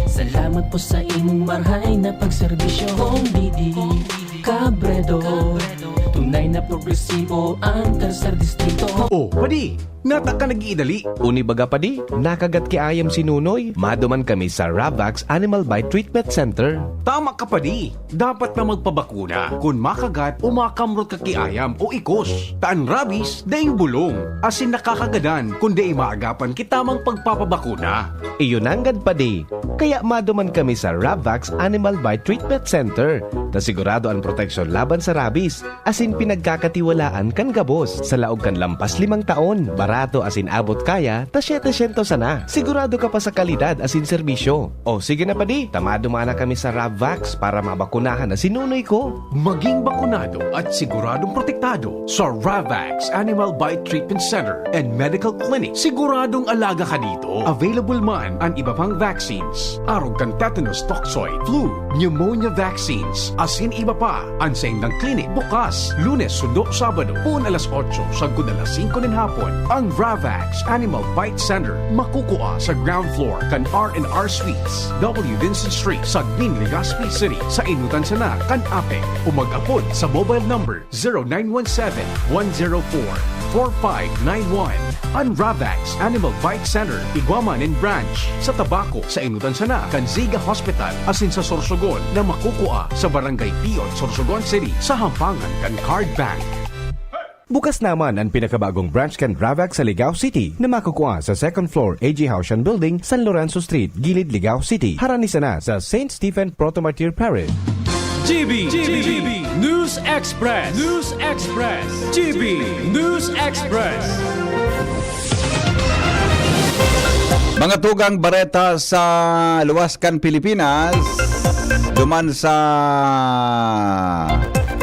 salamat po sa imong marhay na pagserbisyo. Kong Didi Cabredo, tunay na progresibo ang Tercer Distrito. Oh, padi, nata ka nag-iidali? Uni baga, padi, nakagat ki ayam si Nunoy. Maduman kami sa Ravax Animal Bite Treatment Center. Tama ka, padi. Dapat na magpabakuna kun makagat o makamrot ka ki ayam o ikos. Ta an rabies daing bulong, asin nakakagadan kun dai maagapan ki tamang pagpapabakuna. Iyo nanggad, padi. Kaya maduman kami sa Ravax Animal Bite Treatment Center, ta sigurado an proteksyon laban sa rabies, asin pinagkakatiwalaan kan gabos. Sa laog kan lampas limang taon, barato asin abot kaya ta siyete syentos sana. Sigurado ka pa sa kalidad asin serbisyo. O sige na, padi, ta maduman na kami sa Ravax para mabakunahan na si Nunoy ko. Maging bakunado at siguradong protektado sa Ravax Animal Bite Treatment Center and Medical Clinic. Siguradong alaga ka dito. Available man an iba pang vaccines, arog kan tetanus toxoid, flu, pneumonia vaccines, asin iba pa. An saindang klinik bukas Lunes sundo Sabado, poon alas otso sagkod alas singko nin hapon. Ang Ravax Animal Bite Center makukua sa ground floor kan R and R Suites, W Vincent Street, Sagmin, Legazpi City, sa enotan sana kan APEC, o mag-apod sa mobile number zero nine one seven, one zero four, four five nine one. An Ravax Animal Bite Center, igwa man nin branch sa Tabaco, sa enotan sana kan Ziga Hospital, asin sa Sorsogon na makukua sa Barangay Pion, Sorsogon City, sa hampangan kan Card Bank. Bukas naman an pinakabagong branch kan Ravax sa Ligao City na makukua sa second floor A G Haushan Building, San Lorenzo Street, Gilid, Ligao City. Harani sana sa Saint Stephen Proto-Martyr Parish. G B, G B, News Express, News Express, G B News Express. Mga tugang bareta sa luwas kan Pilipinas, duman sa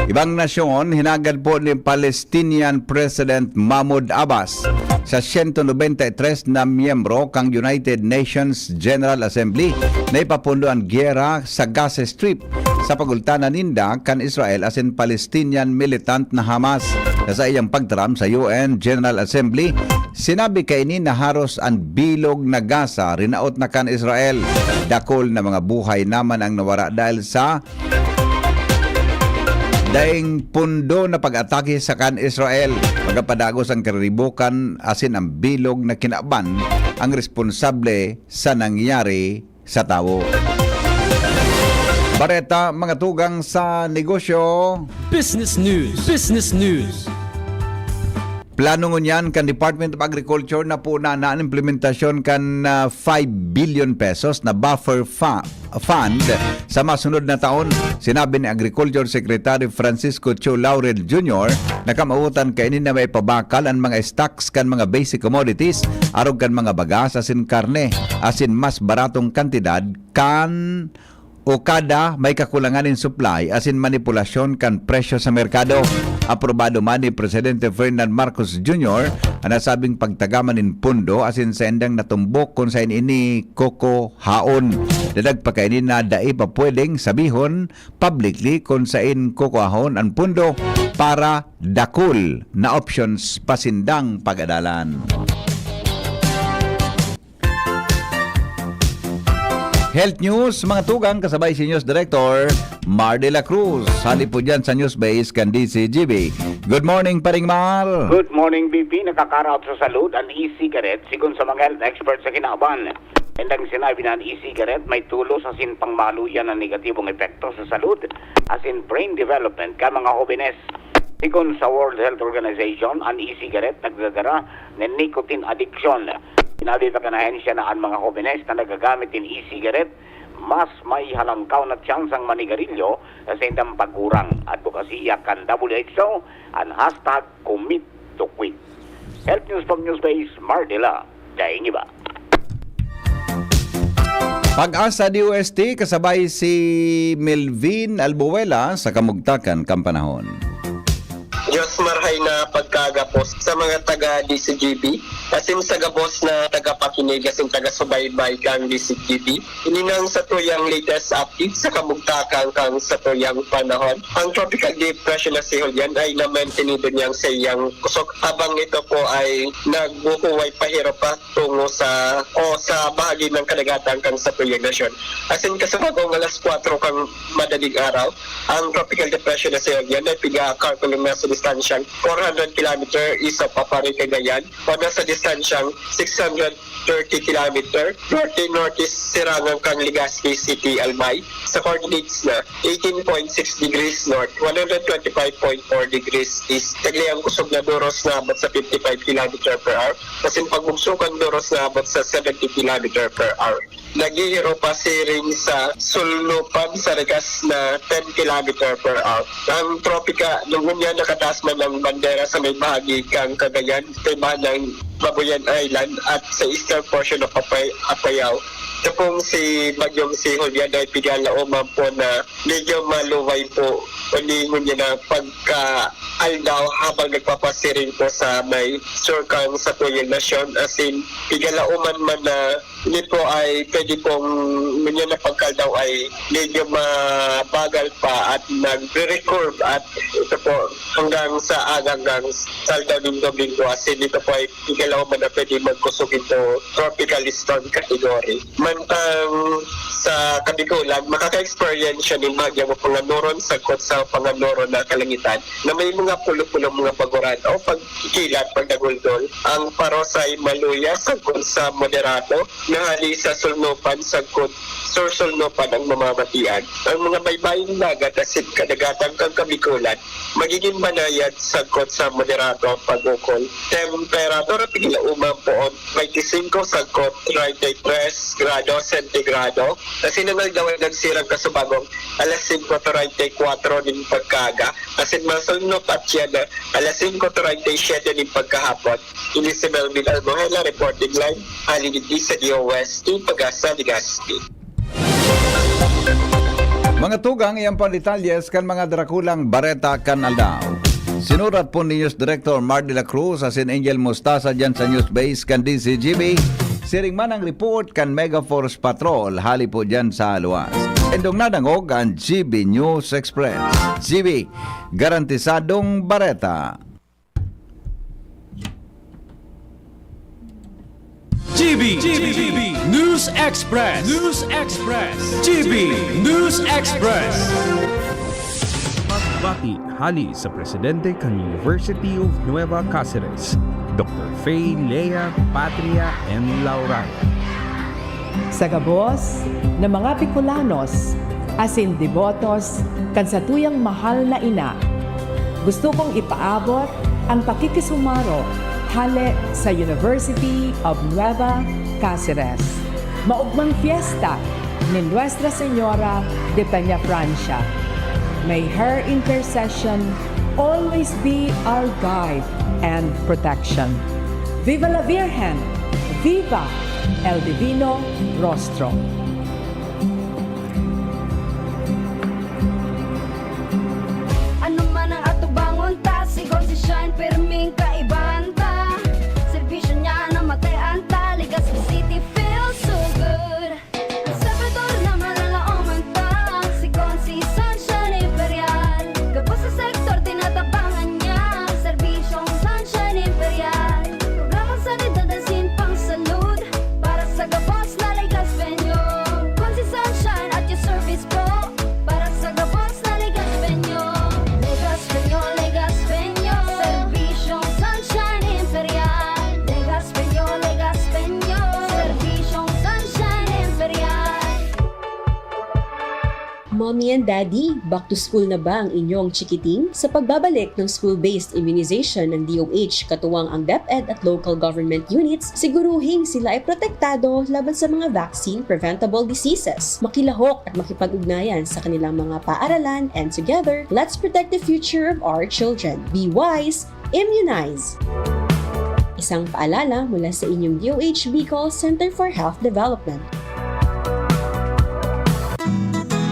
ibang nasyon, hinagad po ni Palestinian President Mahmoud Abbas sa siyento nobenta y tres na miyembro kan United Nations General Assembly na ipapundo an giyera sa Gaza Strip sa pagultanan ninda kan Israel asin Palestinian militant na Hamas. Sa saiyang pagtaram sa U N General Assembly, sinabi kaini na haros an bilog na Gaza rinaot na kan Israel. Dakul na mga buhay naman ang nawara dahil sa daing pundo na pag-atake sa kan Israel. Magapadagos ang kariribukan asin ang bilog na kinaban ang responsable sa nangyari sa tawo. Bareta, mga tugang sa negosyo. Business News. Business News. Plano ngunyan kan Department of Agriculture na puna na an implementasyon kan, ah, five billion pesos na buffer fa-, fund sa masunod na taon. Sinabi ni Agriculture Secretary Francisco Chu Laurel Junior na kamawotan kaini na maipabakal an mga stocks kan mga basic commodities, arog kan mga bagas asin karne, asin mas baratong kantidad kan o kada may kakulangan nin supply asin manipulasyon kan presyo sa merkado. Aprobado man ni Presidente Ferdinand Marcos Junior an nasabing pagtagaman nin pondo asin saindang natumbok kun saen ini kukuhaon. Dadag pa kaini na dai pa pwedeng sabihon publicly kun saen kukuhahon an pondo para dakul na options pa sindang pag-adalan. Health News, mga tugang, kasabay si News Director Mar de la Cruz. Hali po dyan sa News Base kan D C G B. Good morning, Paring Mar. Good morning, B P. Nakakaraot sa salud an e-cigarette, sigon sa mga health experts sa kinaban. Indang sinabi na an e-cigarette may tulos asin pangmaluyan na negatibong epekto sa salud asin brain development kan mga hobenes. Sigon sa World Health Organization, an e-cigarette nagdadara nin nicotine addiction. Sinabi pa kan ahensya na an mga hobenes na nagagamit nin e-cigarette mas may halangkaw na tsansang manigarilyo sa saindang pagurang. Adbokasiya kan W H O an hashtag Commit to Quit. Health News from Newsbase, Mar de la, daing iba. Pag-asa D O S T kasabay si Melvin Albuela sa kamugtakan kan panahon. Diyos marhay na pagkagapos sa mga taga D C G B, asin sa gabos na tagapakinig asin taga-subaybay kan D C G B. Ini nang satuyang latest update sa kamugtakan kan satuyang panahon. Ang Tropical Depression na si Julian ay namantinido niyang saiyang kusog, habang ito po ay nagbuhuway pahirap pa tungo sa, o sa bahagi ng kadagatan kan satuyang nasyon. Asin kasabagong alas kwatro kan madaling araw, ang Tropical Depression na si Julian ay piga-calculum na sa distansyang four hundred kilometer east of Aparri, Cagayan, o nasa distansyang six hundred thirty kilometer norte-norte sirangan kan Legazpi City, Albay, sa coordinates na eighteen point six degrees north, one hundred twenty-five point four degrees east. Tagli ang kusog na doros na abot sa fifty-five kilometer per hour, asin pagbugso kan doros na abot sa seventy kilometer per hour. Naghihiro pasiring sa sulnupan sa rikas na ten kilometer per hour. Ang tropika, ngunyan nakataas man ang bandera sa may bahagi kan Cagayan, kaibahan ng Mabuyan Island at sa eastern portion of Apay-, Apayao. Ito pong si Bagyong si Julian ay pigalaoman po na medyo maluway po. Kundi ngunyan na pagka-aldaw habang nagpapasiring po sa may sur kan satuyang nasyon, asin pigalaoman man na ini po ay pwede pong ngunyan na pagkaldaw ay medyo mabagal pa at nagre-recurve at ito po hanggang sa aga, hanggang sa aldaw nin Domingo, asin ito po ay pigalaoman na pwede magkusog into tropical storm category. Mantang sa Kabikulan, makaka-experience siya nin bahagya mo panganuron sagkod sa panganuron na kalangitan na may mga pulo-pulo mga paguran o pagkikilat, pagdaguldol. Ang paros ay maluya sagkod sa moderato, na hali sa sulnupan sagkod sursulnupan ang mamamatian. Ang mga baybayong dagat asin kadagatan kan Kabikulan, magiging banayad sagkod sa moderato ang pag-ukol. Temperatura, pigalaoman po, twenty-five sagkod treinta y tres grado sentigrado. Asin ang aldaw ay nagsirang kasubagong alas singko treinta y kwatro nin pagkaaga. Asin masulnop at siya na alas singko treinta y siete nin pagkahapon. Ini si Melvin Almohela, reporting live, hali digdi sa D O S T, Pag-asa, Legazpi. Mga tugang, iyan po an detalyes kan mga drakulang bareta kan aldaw. Sinurat po ni News Director Mar de la Cruz asin Angel Mostaza diyan sa News Base kan D C G B. Siring man ang report kan Mega Force Patrol hali po diyan sa luwas. Indong nadangog ang G B News Express. G B, garantisadong bareta. G B, G B, News Express, News Express, G B News Express. Pagbati hali sa presidente kan University of Nueva Cáceres, Doctor Fay Lea Patria and Laurana. Sa gabos na mga Bicolanos asin debotos kan satuyang mahal na ina, gusto kong ipaabot ang pakikisumaro hale sa University of Nueva Cáceres. Maogmang fiesta ni Nuestra Señora de Peñafrancia. May her intercession always be our guide and protection. Viva la Virgen! Viva el Divino Rostro! Mommy and Daddy, back to school na ba ang inyong chikiting? Sa pagbabalik ng school-based immunization ng D O H, katuwang ang DepEd at local government units, siguruhing sila ay protektado laban sa mga vaccine-preventable diseases. Makilahok at makipag-ugnayan sa kanilang mga paaralan, and together, let's protect the future of our children. Be wise, immunize! Isang paalala mula sa inyong D O H Bicol Center for Health Development.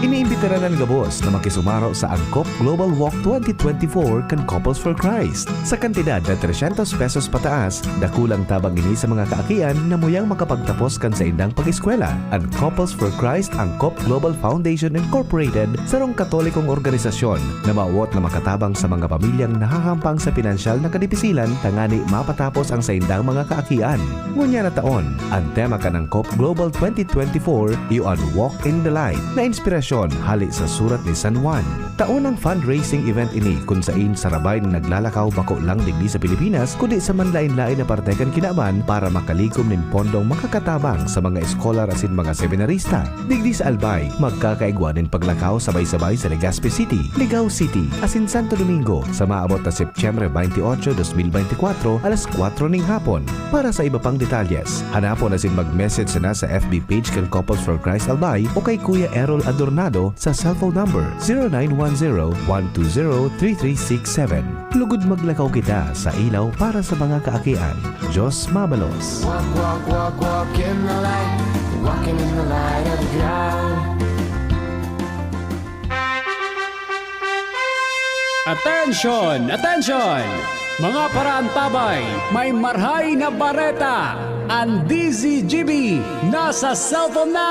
Iniimbitaran an gabos na makisumaro sa Angkop Global Walk twenty twenty-four kan Couples for Christ. Sa kantidad na trescientos pesos pataas, dakulang tabang ini sa mga kaakian na muyang makapagtapos kan saindang pag-eskwela. An Couples for Christ Angkop Global Foundation Incorporated, sarong Katolikong organisasyon na mawot na makatabang sa mga pamilyang nahahampang sa pinansyal na kadipisilan tangani mapatapos ang saindang mga kaakian. Ngunyan na taon, an tema kan Angkop Global twenty twenty-four iyo an Walk in the Light na inspirasyon hale sa Surat ni San Juan. Taonang fundraising event ini kun sain sarabay na naglalakaw bako lang digdi sa Pilipinas kundi sa manlaen-laen na parte kan kinaban para makalikom nin pondong makakatabang sa mga eskolar asin mga seminarista. Digdi sa Albay, magkakaigwa nin paglakaw sabay-sabay sa Legazpi City, Ligao City, asin Santo Domingo sa maabot na Setyembre twenty-eight, twenty twenty-four, alas kwatro ning hapon. Para sa iba pang detalyes, hanapon asin mag-message sana sa F B page kan Couples for Christ Albay o kay Kuya Errol Adornado sa cellphone number zero nine one zero, one two zero, three three six seven. Lugod maglakaw kita sa ilaw para sa mga kaakian. Diyos mabalos. Walk, walk, walk, walk in the light. Walking in the light of God. Attention! Attention! Mga paraantabay, may marhay na bareta! An D Z G B nasa cellphone na!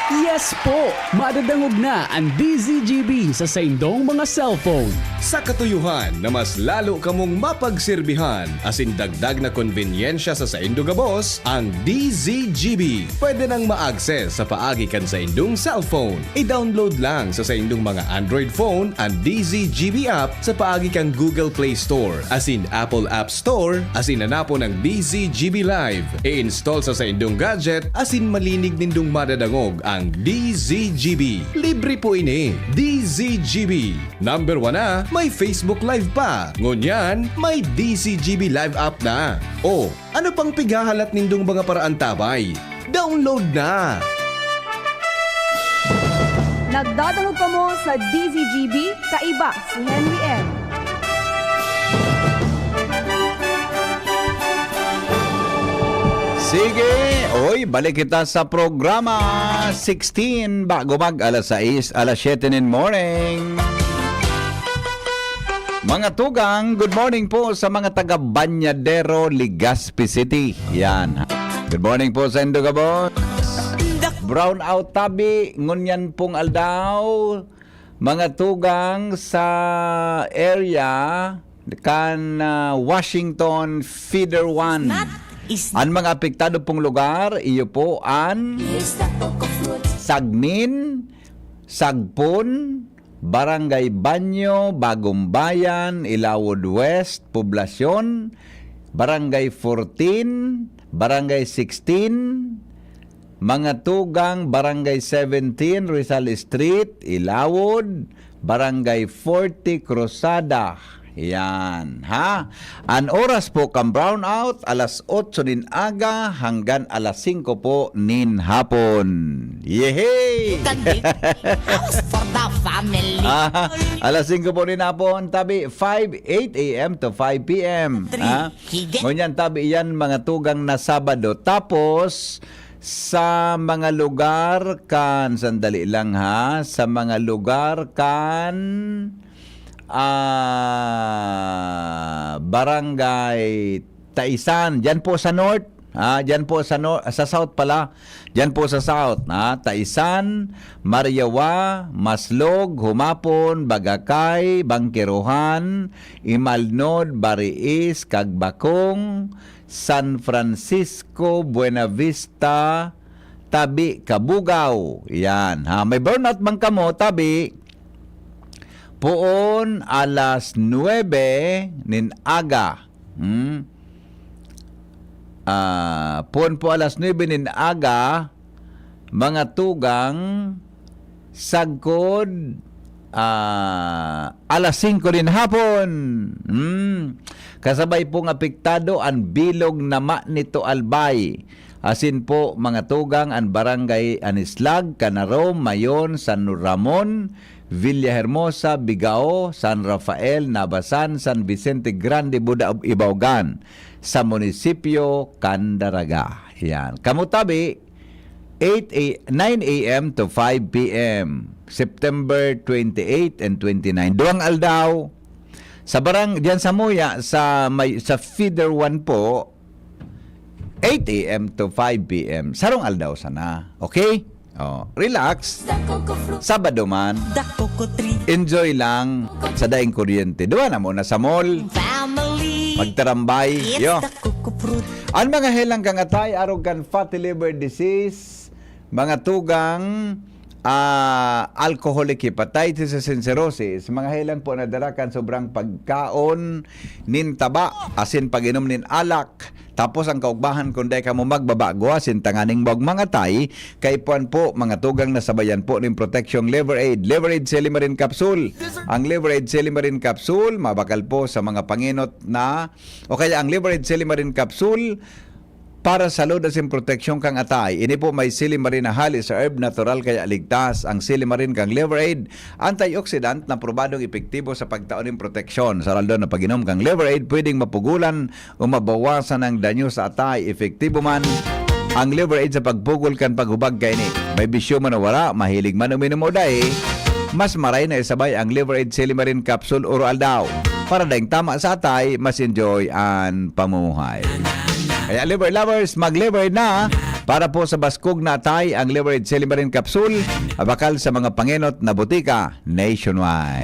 Yes po! Madadangog na an D Z G B sa saindong mga cellphone. Sa katuyohan na mas lalo kamong mapagserbihan asin dagdag na konbenyensya sa saindo gabos, ang D Z G B pwede nang ma-access sa paagi kan saindong cellphone. I-download lang sa saindong mga Android phone an D Z G B app sa paagi kan Google Play Store asin Apple App Store asin hanapon ang D Z G B Live. I-install sa saindong gadget asin malinig nindong madadangog ang D Z G B. Libre po ini. D Z G B. Number one na, may Facebook Live pa. Ngunyan, may D Z G B Live app na. O, ano pang pighahalat nindong mga paraantabay? Download na! Nagdadangog kamo sa D Z G B, kaiba si Henry M. Sige, oy, balik kita sa programa sixteen, bago mag alas sais, alas siyete nin morning. Mga tugang, good morning po sa mga taga Bañadero, Legazpi City. Yan. Good morning po sa Indogabos. Brown out tabi, ngunyan pong aldaw. Mga tugang sa area kan ah, Washington Feeder one. An mga apektado pong lugar, iyo po an Sagnin, Sagpon, Barangay Banyo, Bagong Bayan, Ilawod West, Poblacion, Barangay fourteen, Barangay sixteen, mga tugang Barangay seventeen, Rizal Street, Ilawod, Barangay forty, Cruzada. Yan, ha? An oras po kan brownout, alas otso nin aga hanggan alas singko po nin hapon. Yehey! House for the family. Ah, alas singko po nin hapon, tabi, five, eight a m to five p m. Ha? Ngunyan, tabi, yan, mga tugang na Sabado. Tapos, sa mga lugar kan, sandali lang ha, sa mga lugar kan ah, Barangay Taisan, diyan po sa North, ah, diyan po sa Nor- sa South pala, diyan po sa South, ah, Taisan, Mariawa, Maslog, Humapon, Bagakay, Bangkerohan, Imalnod, Bariis, Kagbakong, San Francisco, Buenavista, tabi Kabugaw. Yan, ha. May burnout man kamo, tabi. Poon alas nuebe nin aga. Hmm? Ah, poon po alas nuebe nin aga, mga tugang, sagkod, ah, alas singko nin hapon. Hmm. Kasabay pong apektado an bilog na Manito, Albay. Asin po, mga tugang, an Barangay Anislag, Canaro, Mayon, San Ramon, Villahermosa, Bigao, San Rafael, Nabasan, San Vicente Grande, Buda, Ibaugan, sa munisipyo kan Daraga. Yan. Kamo tabi, eight a, nine a m to five p m, September twenty-eight and twenty-nine. Duwang aldaw, sa barang-, diyan sa Muya, sa may, sa feeder one po, eight a m to five p m. Sarong aldaw sana. Okay? Oh, relax. Sabado man. Enjoy lang sa daing kuryente. Duwa na muna sa mall. Magtarambay. Yo. An mga helang kan atay, arog kan fatty liver disease, mga tugang, ah, alcoholic hepatitis asin cirrhosis, mga helang po na dara kan sobrang pagkaon nin taba, asin pag-inom nin alak. Tapos ang kaugmahan, kun dai kamo magbabago asin tanganing maog mangatay, kaipuhan po, mga tugang, na sabayan po nin proteksyong Liver Aid. Liver Aid Silimarin Capsule. Ang Liver Aid Silimarin Capsule, mabakal po sa mga pangenot na, o kaya ang Liver Aid Silimarin Capsule, para sa salud asin proteksyon kan atay. Ini po may silimarin na halis herb, natural kaya ligtas. Ang silimarin kan Liver Aid, antioxidant na probadong epektibo sa pagtao nin proteksyon. Sa aldaw na pag-inom kan Liver Aid, pwedeng mapugulan o mabawasan ang danyo sa atay. Epektibo man ang Liver Aid sa pagpugol kan paghubag kaini. May bisyo man o wala, mahilig man uminom o dai, mas maray na isabay ang Liver Aid Silimarin Capsule oro-aldaw para daing tama sa atay, mas enjoy an pamumuhay. Kaya, Liver Lovers, mag-Liver Aid na! Para po sa baskog na atay, ang Liver Aid Silimarin Capsule, abakal sa mga pangenot na botika nationwide.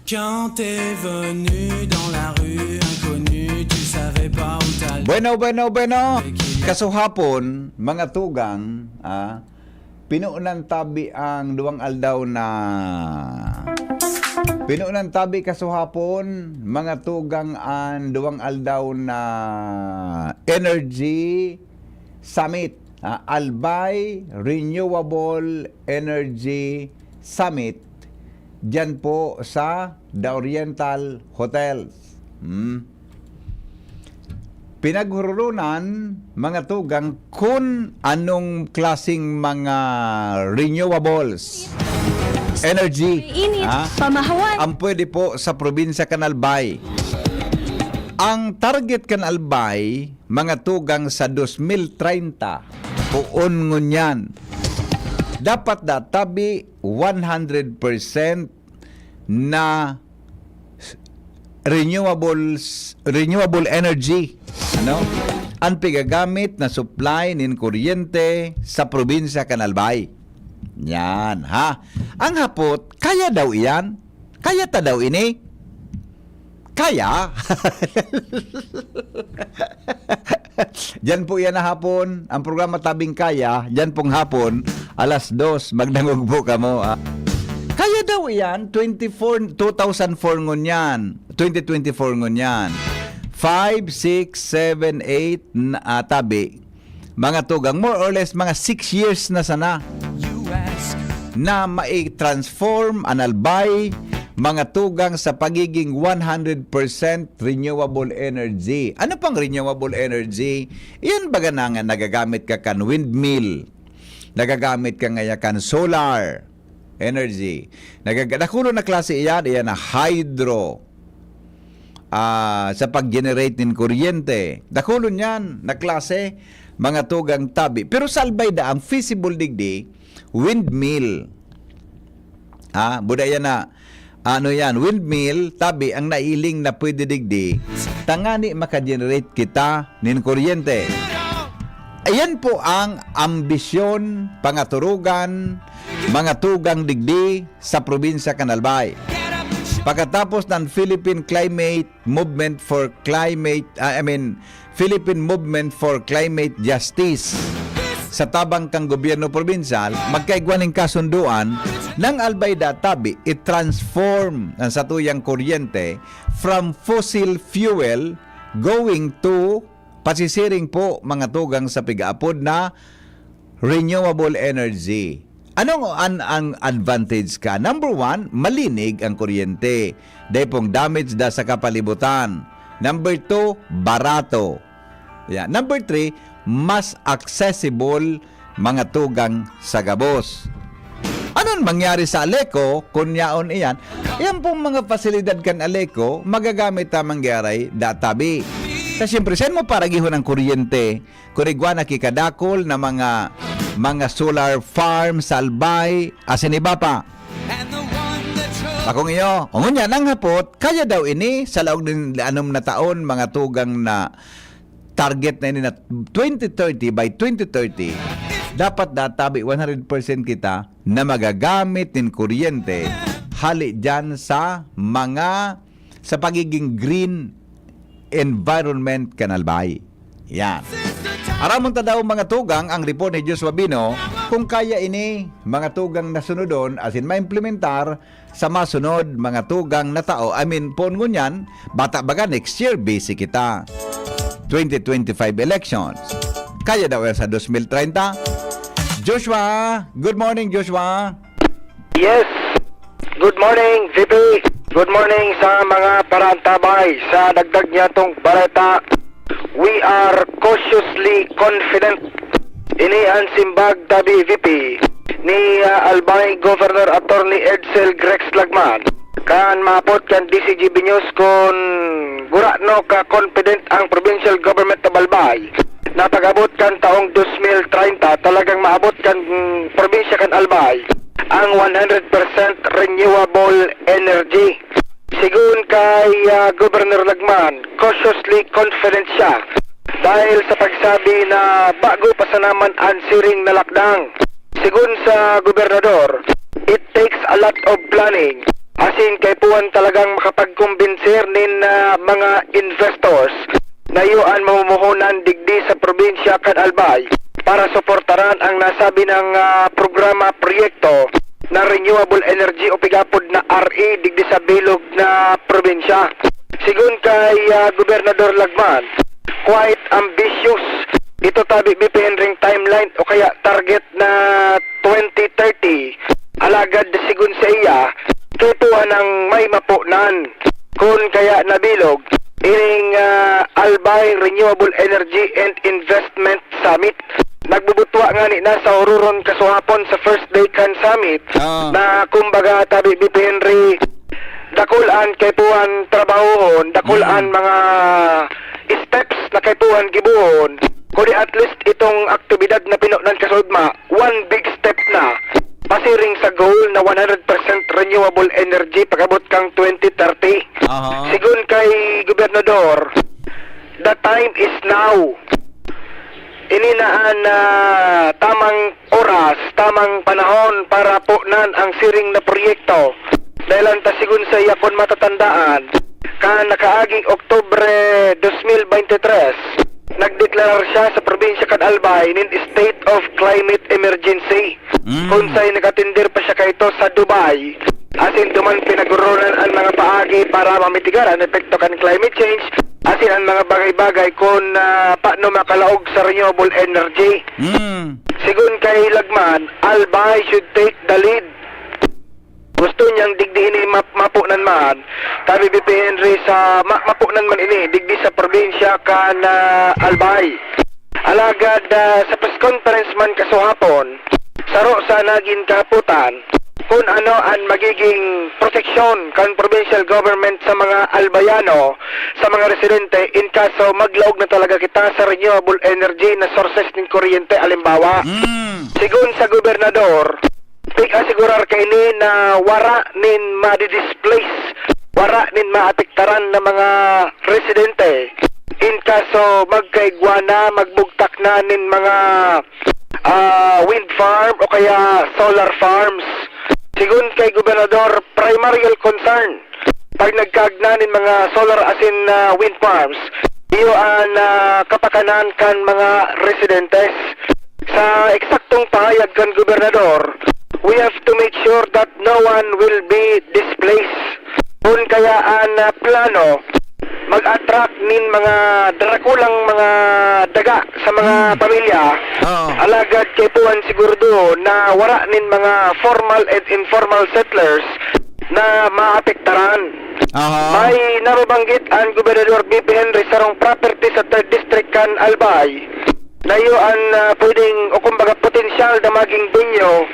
Quand t'es venu dans la rue inconnue, tu savais pas où t'allais. Bueno, bueno, bueno. Kasuhapon, mga tugang, ah, pinunan tabi ang duwang aldaw na, pinunan tabi kasuhapon, mga tugang, an duwang aldaw na energy summit, ah, Albay Renewable Energy Summit, diyan po sa The Oriental Hotels. Hmm. Pinaghurulunan, mga tugang, kun anong klaseng mga renewables energy, Init, ah, pamahawan. Ang pwede po sa probinsya kan Albay. Ang target kan Albay, mga tugang, sa dos mil treinta, poon ngunyan, dapat da tabi one hundred percent na renewables, renewable energy, ano? Ang pigagamit na supply nin kuryente sa probinsya kan Albay. Yan, ha? Ang hapot, kaya daw iyan? Kaya ta daw ini? Kaya? Diyan po yan na hapon. Ang programa Tabing Kaya, diyan pong hapon, alas dos, magdangog po kamo, ah. Kaya daw iyan, twenty-four, two thousand four ngunyan, twenty twenty-four ngunyan. Five, six, seven, eight, na, ah, tabi. Mga tugang, more or less, mga six years na sana na mai-transform an Albay, mga tugang, sa pagiging one hundred percent renewable energy. Ano pang renewable energy? Iyan baga na nga nagagamit ka kan windmill, nagagamit ka ngaya kan solar energy. Nagaga-, dakulo na klase iyan, iyan na hydro, ah, sa pag-generate nin kuryente. Dakulo niyan na klase, mga tugang, tabi. Pero sa Albay da, ang feasible digdi, windmill. Ha? Buda yan na, ano yan, windmill, tabi ang nailing na pwede digdi, tangani maka-generate kita nin kuryente. Ayan po ang ambisyon, pangaturugan, mga tugang digdi sa probinsya kan Albay. Pagkatapos ng Philippine Climate Movement for Climate, ah, I mean, Philippine Movement for Climate Justice sa tabang kan gobyerno probinsyal, magkaigwa nin kasunduan nang Albay da tabi i-transform ang satuyang kuryente from fossil fuel going to, pasisiring po, mga tugang, sa pigaapod na Renewable energy. Anong an ang advantage ka? Number one, malinig ang kuryente. Dai pong damage da sa kapalibutan. Number two, barato. Yeah. Number three, mas accessible mga tugang sa gabos. Anong mangyari sa Aleco kun yaon iyan? Yan pong mga pasilidad kan Aleco, magagamit tamang giaray databi. Sa siyempre, saan mo paragihon ang kuryente? Kun igwa na ki kadakol na mga, mga solar farm sa Albay, asin iba pa. Bakong iyo, o ngunyan ang hapot, kaya daw ini sa laog nin anom na taon, mga tugang na target na ini na twenty thirty, by twenty thirty, dapat databi one hundred percent kita na magagamit nin kuryente hali diyan sa mga, sa pagiging green environment kan Albay. Yan. Aramon ta daw, mga tugang, ang report ni Joshua Bino, kung kaya ini, mga tugang, na sunodon, asin maimplementar sa masunod, mga tugang, na tao. I mean, poon ngunyan, bata baga next year, busy kita. Twenty twenty-five elections. Kaya daw yan sa dos mil treinta? Joshua, good morning, Joshua. Yes. Good morning, V P. Good morning sa mga paraantabay sa dagdag niyatong baleta. We are cautiously confident. Ini ang simbag tabi, V P, ni ah, Albay Governor Attorney Edsel Grex Lagman kan maapot kan D C G B News kun gurano ka confident ang provincial government of Albay na pag-abot kan taong dos mil treinta, talagang maabot kan mm, probinsya kan Albay ang one hundred percent renewable energy. Sigun kay ah, Governor Lagman, cautiously confident siya dahil sa pagsabi na bago pa sanaman an siring na lakdang. Sigun sa gobernador, it takes a lot of planning. Asin kaipuhan talagang makapagkumbinsir nin ah, mga investors na iyo an mamumuhunan digdi sa probinsya kan Albay para suportaran ang nasabi ng ah, programa proyekto na renewable energy o pigapod na R E digdi sa bilog na probinsya. Sigun kay ah, Gobernador Lagman, quite ambitious ito tabi bipin ring timeline o kaya target na twenty thirty. Alagad sigun sa iya, kaipuhan ang may mapunan kun kaya nabilog ining ah, Albay Renewable Energy and Investment Summit. Nagbubutwa ngani na sa ururon kasuhapon sa first day kan summit Ah. na kumbaga tabi bipin ri dakul an kaipuhan trabahohon, dakul an mga steps na kaipuhan gibohon, kundi at least itong aktibidad na pinonan kasuodma, one big step na pasiring sa goal na one hundred percent renewable energy pag-abot kang twenty thirty. Aha. Sigun kay Gobernador, the time is now. Ini na an ah, tamang oras, tamang panahon para punan ang siring na proyekto. Dahil ang tasigon sa iya kun matatandaan, kan nakaaging Oktubre dos mil bente tres, nagdeklarar siya sa probinsya kan Albay nin State of Climate Emergency. Mm. Kun sa'y nakatender pa siya kaito sa Dubai, asin duman pinagoronan ang mga paagi para mamitigar ang epekto kan climate change, asin ang mga bagay-bagay kun ah, paano makalaog sa renewable energy. Mm. Sigun kay Lagman, Albay should take the lead. Gusto niyang digdi ini map- mapunan man, tabi bipin ri sa ma- mapunan man ini digdi sa probinsya kan ah, Albay. Alagad ah, sa press conference man kasuhapon, saro sa nagin kahapotan kun ano an magiging proteksyon kan provincial government sa mga Albayano, sa mga residente, in kaso maglaog na talaga kita sa renewable energy na sources nin kuryente, alimbawa. Mm. Sigun sa gobernador, pig-asigurar kaini na wara nin madi-displace, wara nin maapektaran na mga residente. In kaso magkaigwa na, magbugtak na nin mga ah, wind farm o kaya solar farms. Sigun kay Gobernador, primary concern pag nagkaagna nin mga solar asin ah, wind farms, iyo an ah, kapakanan kan mga residentes. Sa eksaktong pahayag kan gobernador, we have to make sure that no one will be displaced. Kun kaya an ah, plano mag-attract nin mga darakulang mga daga sa mga Hmm. pamilya. Oo. Alagad kaipuhan siguro doon na wara nin mga formal and informal settlers na maapektaran. Aha. May nababanggit an Gobernador B P Henry sarong property sa third District kan Albay na iyo an, ah, pwedeng o kumbaga potensyal na maging venue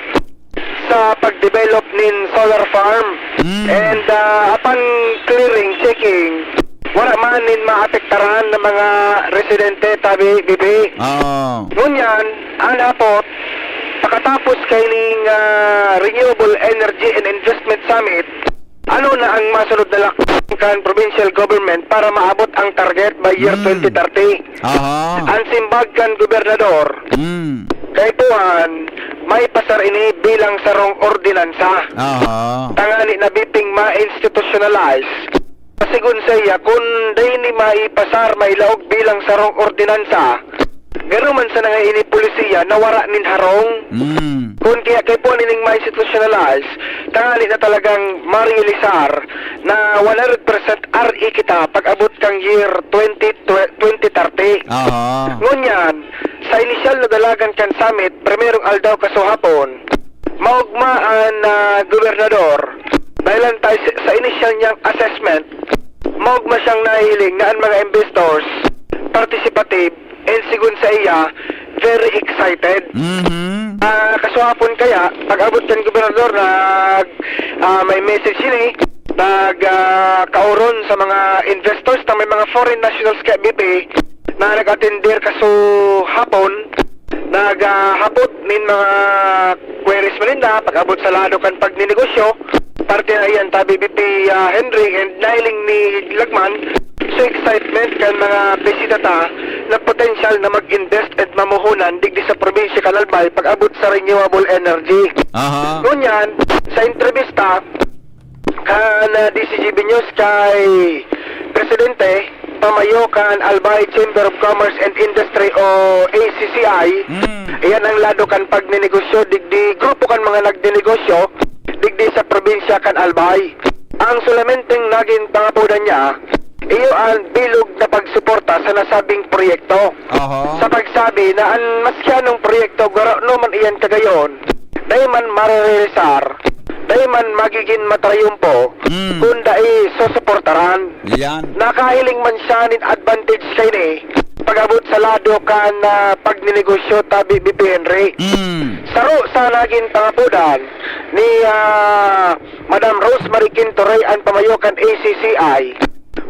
sa pag-develop nin solar farm. Mm. And, ah, upon clearing, checking, wala man nin maapektaran na mga residente, tabi, bibi. Oo. Ngunyan, an hapot, pakatapos kaining, ah, Renewable Energy and Investment Summit, ano na ang masunod na lakbay kan provincial government para maabot ang target by year Mm. twenty thirty? Aha. An simbag kan gobernador, Mm. kaipuhan, maipasar ini bilang sarong ordinansa. Aha. Tangani na biping ma-institutionalize. Sigun saiya, kun dai ini maipasar, mailaog bilang sarong ordinansa, garo man sana nga ini polisiya na wara nin harong. Mm. Kun kaya kaipuhan ining ma-institutionalize, tangani na talagang marealisar na one hundred percent R E kita pag-abot kan year twenty, twe-, twenty thirty. Aha. Ngunyan, sa inisyal na dalagan kan summit, primerong aldaw kasuhapon, maogma an, ah, gobernador. Dahilan tayo sa, sa inisyal niyang assessment, maogma siyang nahiling na an mga investors participative and sigun saiya, very excited. Mhm. Ah, kasuhapon kaya, pag-abot kan gobernador, nag, ah, may message ini, nag, ah, kaoron sa mga investors na may mga foreign nationals kaya B P na nag-attender kasuhapon, nag, ah, hapot nin mga queries man ninda, pag-abot sa lado kan pagninegosyo, parte na iyan, tabi B P, ah, Henry, and nahiling ni Lagman, so excitement kan mga bisita ta na potensyal na mag-invest at mamuhunan digdi sa probinsya kan Albay pag-abot sa renewable energy. Aha. Ngunyan, sa entrevista kan, ah, D Z G B News kay Presidente, pamayo kan Albay Chamber of Commerce and Industry o A C C I, Mm. iyan ang lado kan pagninegosyo digdi, grupo kan mga nagninegosyo digdi sa probinsya kan Albay. Ang sulamenteng nagin pangapodan niya, iyo an bilog na pagsuporta sa nasabing proyekto. Aha. Sa pagsabi na an maski anong proyekto, garo no man iyan kagayon, dai man marerealisar, dai man magigin matrayumpo, Mm. kun dai susuportaran. Yan. Nakahiling man siya nin advantage kaini pag-abot sa lado kan, ah, pagninegosyo, tabi B P Henry. Mm. Saro sa nagin pangapodan ni, ah, Madam Rosemary Quintoray, an pamayo kan A C C I,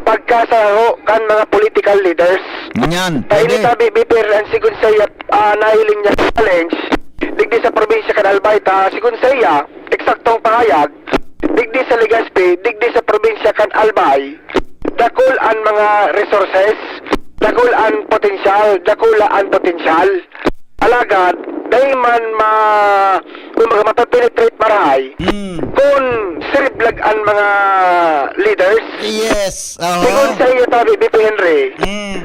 pagkasaro kan mga political leaders. Ngunyan, Kaini pwede. tabi, B P Henry, an sigun saiya, ah, nahiling niya challenge digdi sa probinsya kan Albay ta, sigun saiya, eksaktong pahayag, digdi sa Legazpi, digdi sa probinsya kan Albay, dakul an mga resources, dakul an potensyal, dakula an potensyal. Alagad, dai man ma-, kumbaga, mape-penetrate marahay Hmm. kun siriblag an mga leaders. Yes, oho. Sigun saiya, tabi, B P Henry, Hmm.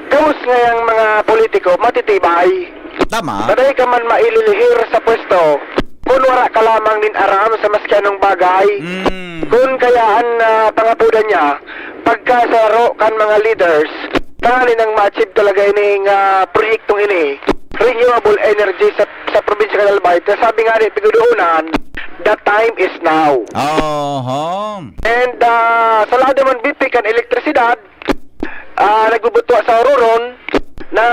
gabos ngayang mga politiko, matitibay. Tama. Dai ka man maililihir sa pwesto kun wara ka lamang nin aram sa maski anong bagay. Mm. Kun kaya an, ah, pangapodan niya, pagkasaro kan mga leaders, tanganing ma-achieve talaga ining, ah, proyektong ini, renewable energy sa, sa probinsya kan Albay. Sabi nga ni Pigudoonan, "The time is now." Oho. And, ah, sa lado man, B P, kan elektrisidad, ah, nagbubutua sa Ororon na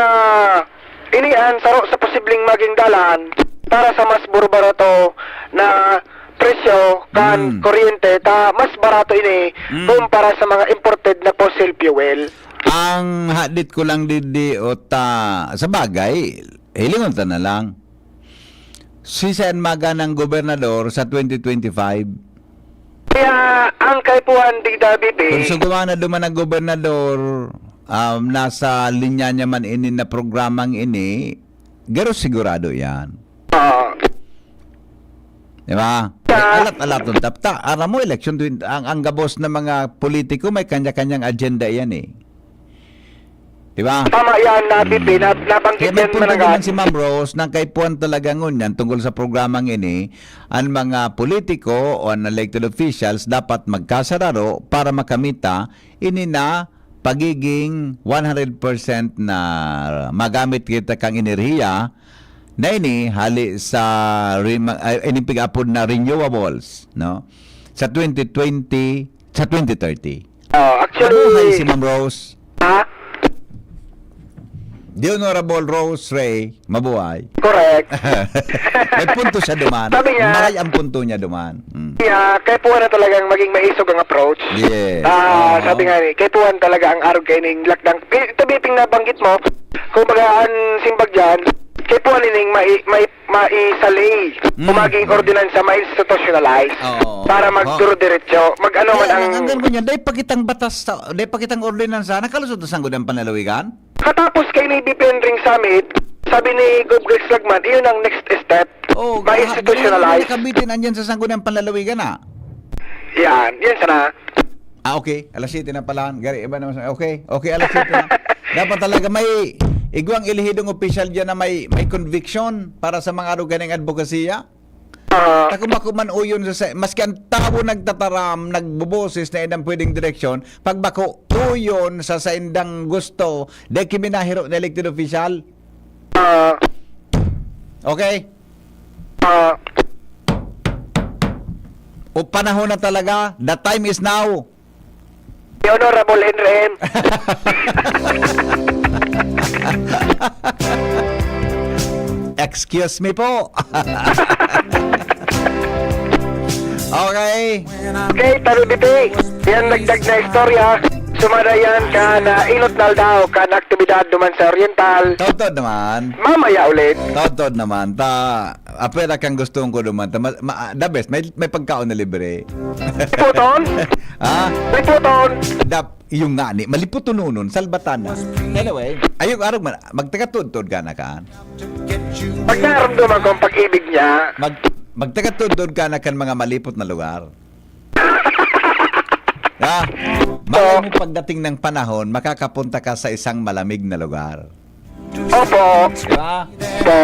ini an saro sa posibleng maging dalan para sa mas buro-barato na presyo kan Mm. kuryente, ta mas barato ini Mm. kumpara sa mga imported na fossil fuel. Ang hadit ko lang digdi, o ta, sa bagay, hilingon ta na lang. Si Sen Maga ng gobernador sa twenty twenty-five. Kaya ang kaipuhan, Big Daddy P. Kung suguma na duman ang gobernador, um, nasa linya niya man ini na programang ini, garo sigurado yan. Oo. Di ba? Sa Eh, alat-alat ng tapta. Aram mo, election twenty, ang, ang gabos na mga politiko, may kanya-kanyang agenda yan eh. Di ba? Tama yan, na, Hmm. P P, na, nabanggit Kaya may yan, punto Managa. naman si Ma'am Rose na kaipuhan talaga ngunyan tungkol sa programang ini, ang mga politiko o ang elected officials dapat magkasararo para makamita ini na pagiging one hundred percent na magamit kita kang enerhiya na ini hali sa rema-, ay, ining pig-apod na renewables, no? Sa twenty twenty, sa twenty thirty. Oh, Mabuhay si actually, Ma'am Rose. ha? The Honorable Rose Ray, mabuhay. Correct. May punto siya duman. Sabi niya, Maray ang punto niya duman. Mm. Kaya, kaya po na talagang maging maisog ang approach. Yes. Ah, Oo. Sabi nga ni, kaya po talaga ang arog kaining lockdown. Eh, tabi ting nabanggit mo, kumbaga, ang simbag dyan, kaya po nining mai, mai, maisalay, Mm. kung maging ordinansa, ma-institutionalize, Oo. para magduro-diretso, mag-ano man Kaya ang... ang, ang, ang, dahil pakitang batas, sa, dahil pakitang ordinansa, nakalusot na sangguniang panlalawigan? Katapos kaining B P N ring summit, sabi ni Gov Rex Lagman, iyon ang next step. Oh, Ma-institutionalize. Nakabitin andyan sa sangguniang panlalawigan, ah. Yan, yan sana. Ah, okay. Alas siyete na pala. Gari, iba naman sa... Okay. Okay, alas siyete na. Dapat talaga may igwang elehidong opisyal dyan na may, may conviction para sa mga aruga ng advokasya. Ah, Takuma ko man uyon sa, sa, maski ang tawo nagtataram, nagbuboses na indang pwedeng direksyon, pagbako uyon sa saindang gusto, dahil kiminahiro na elected official. ah, Okay? ah, O panahon na talaga, the time is now. Honorable Henry M. Excuse me po. Okay. Okay, Taro Biti. Yan nagdag na istorya. Sumada yan kan ah, inot na aldaw kan aktibidad duman sa Oriental. Totoo naman. Mamaya ulit. Totoo naman. Ta, apera kang gustong ko naman. Ta, ma, ma, the best. May, may pagkaon na libre. Puton? Ha? May puton? Dap, yung nga ni, maliputununon, salbatan na. Anyway, ayun, arog man, magtagatudtod ka na kan. Pag naramdaman ko ang pag-ibig niya, Mag, magtagatudtod ka na kan mga malipot na lugar. Ha? Malay mo pagdating ng panahon, makakapunta ka sa isang malamig na lugar. opo, Di ba? po,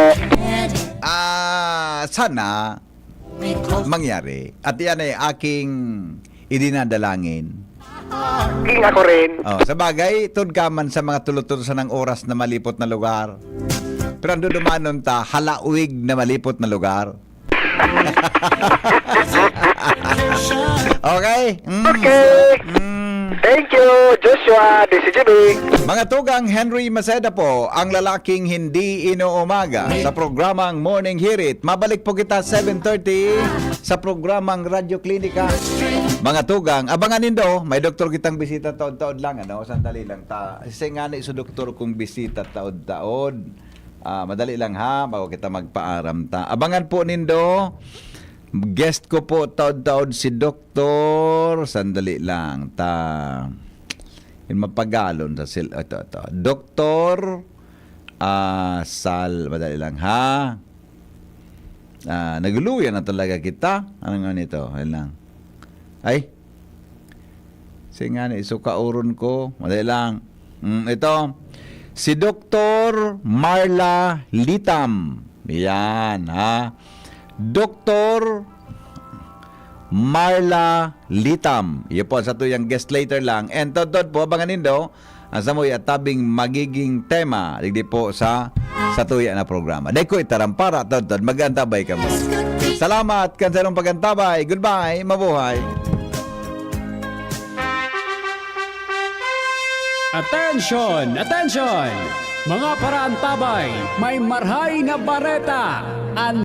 Ah, sana mangyari. At yan ay aking idinadalangin. king ako rin. Oh, sa bagay, tud ka man sa mga tulo-tulo sanang oras na malipot na lugar. Pero ang dudumanon ta, halawig na malipot na lugar. Okay? Mm. Okay. Mm. Thank you, Joshua, D C G B. Mga tugang, Henry Maceda po, ang lalaking hindi inuumaga sa programang Morning Hirit. Mabalik po kita seven thirty sa programang Radyo Klinika. Mga tugang, abangan nindo, may doktor kitang bisita taod-taod lang, ano? Sandali lang ta. Kasi nga na iso doktor kong bisita taod-taod. Ah, madali lang ha, bago kita magpaaram ta. Abangan po nindo. Guest ko po taod-taod si Doktor. Sandali lang ta. Yung mapagalon sa sil-, ito, ito. Doktor ah, Sal, madali lang ha. Ah, naguluyan na talaga kita. Ano nga nito? Ayun lang. Ay. Sige nga ni, isuka uron ko. Madali lang. Mm, ito. Si Doktor Marla Litam. Yan, ha. Doktor Marla Litam. Iyo po, sa tuyang guest later lang. And todtod po, abangan nindo, ang samuya tabing magiging tema, digdi po sa, sa tuya na programa. Dai ko itarampara, todtod, mag-antabay kamo. Salamat, kan sarong pag-antabay. Goodbye, mabuhay. Attention! Attention! Mga paraantabay, may marhay na bareta! An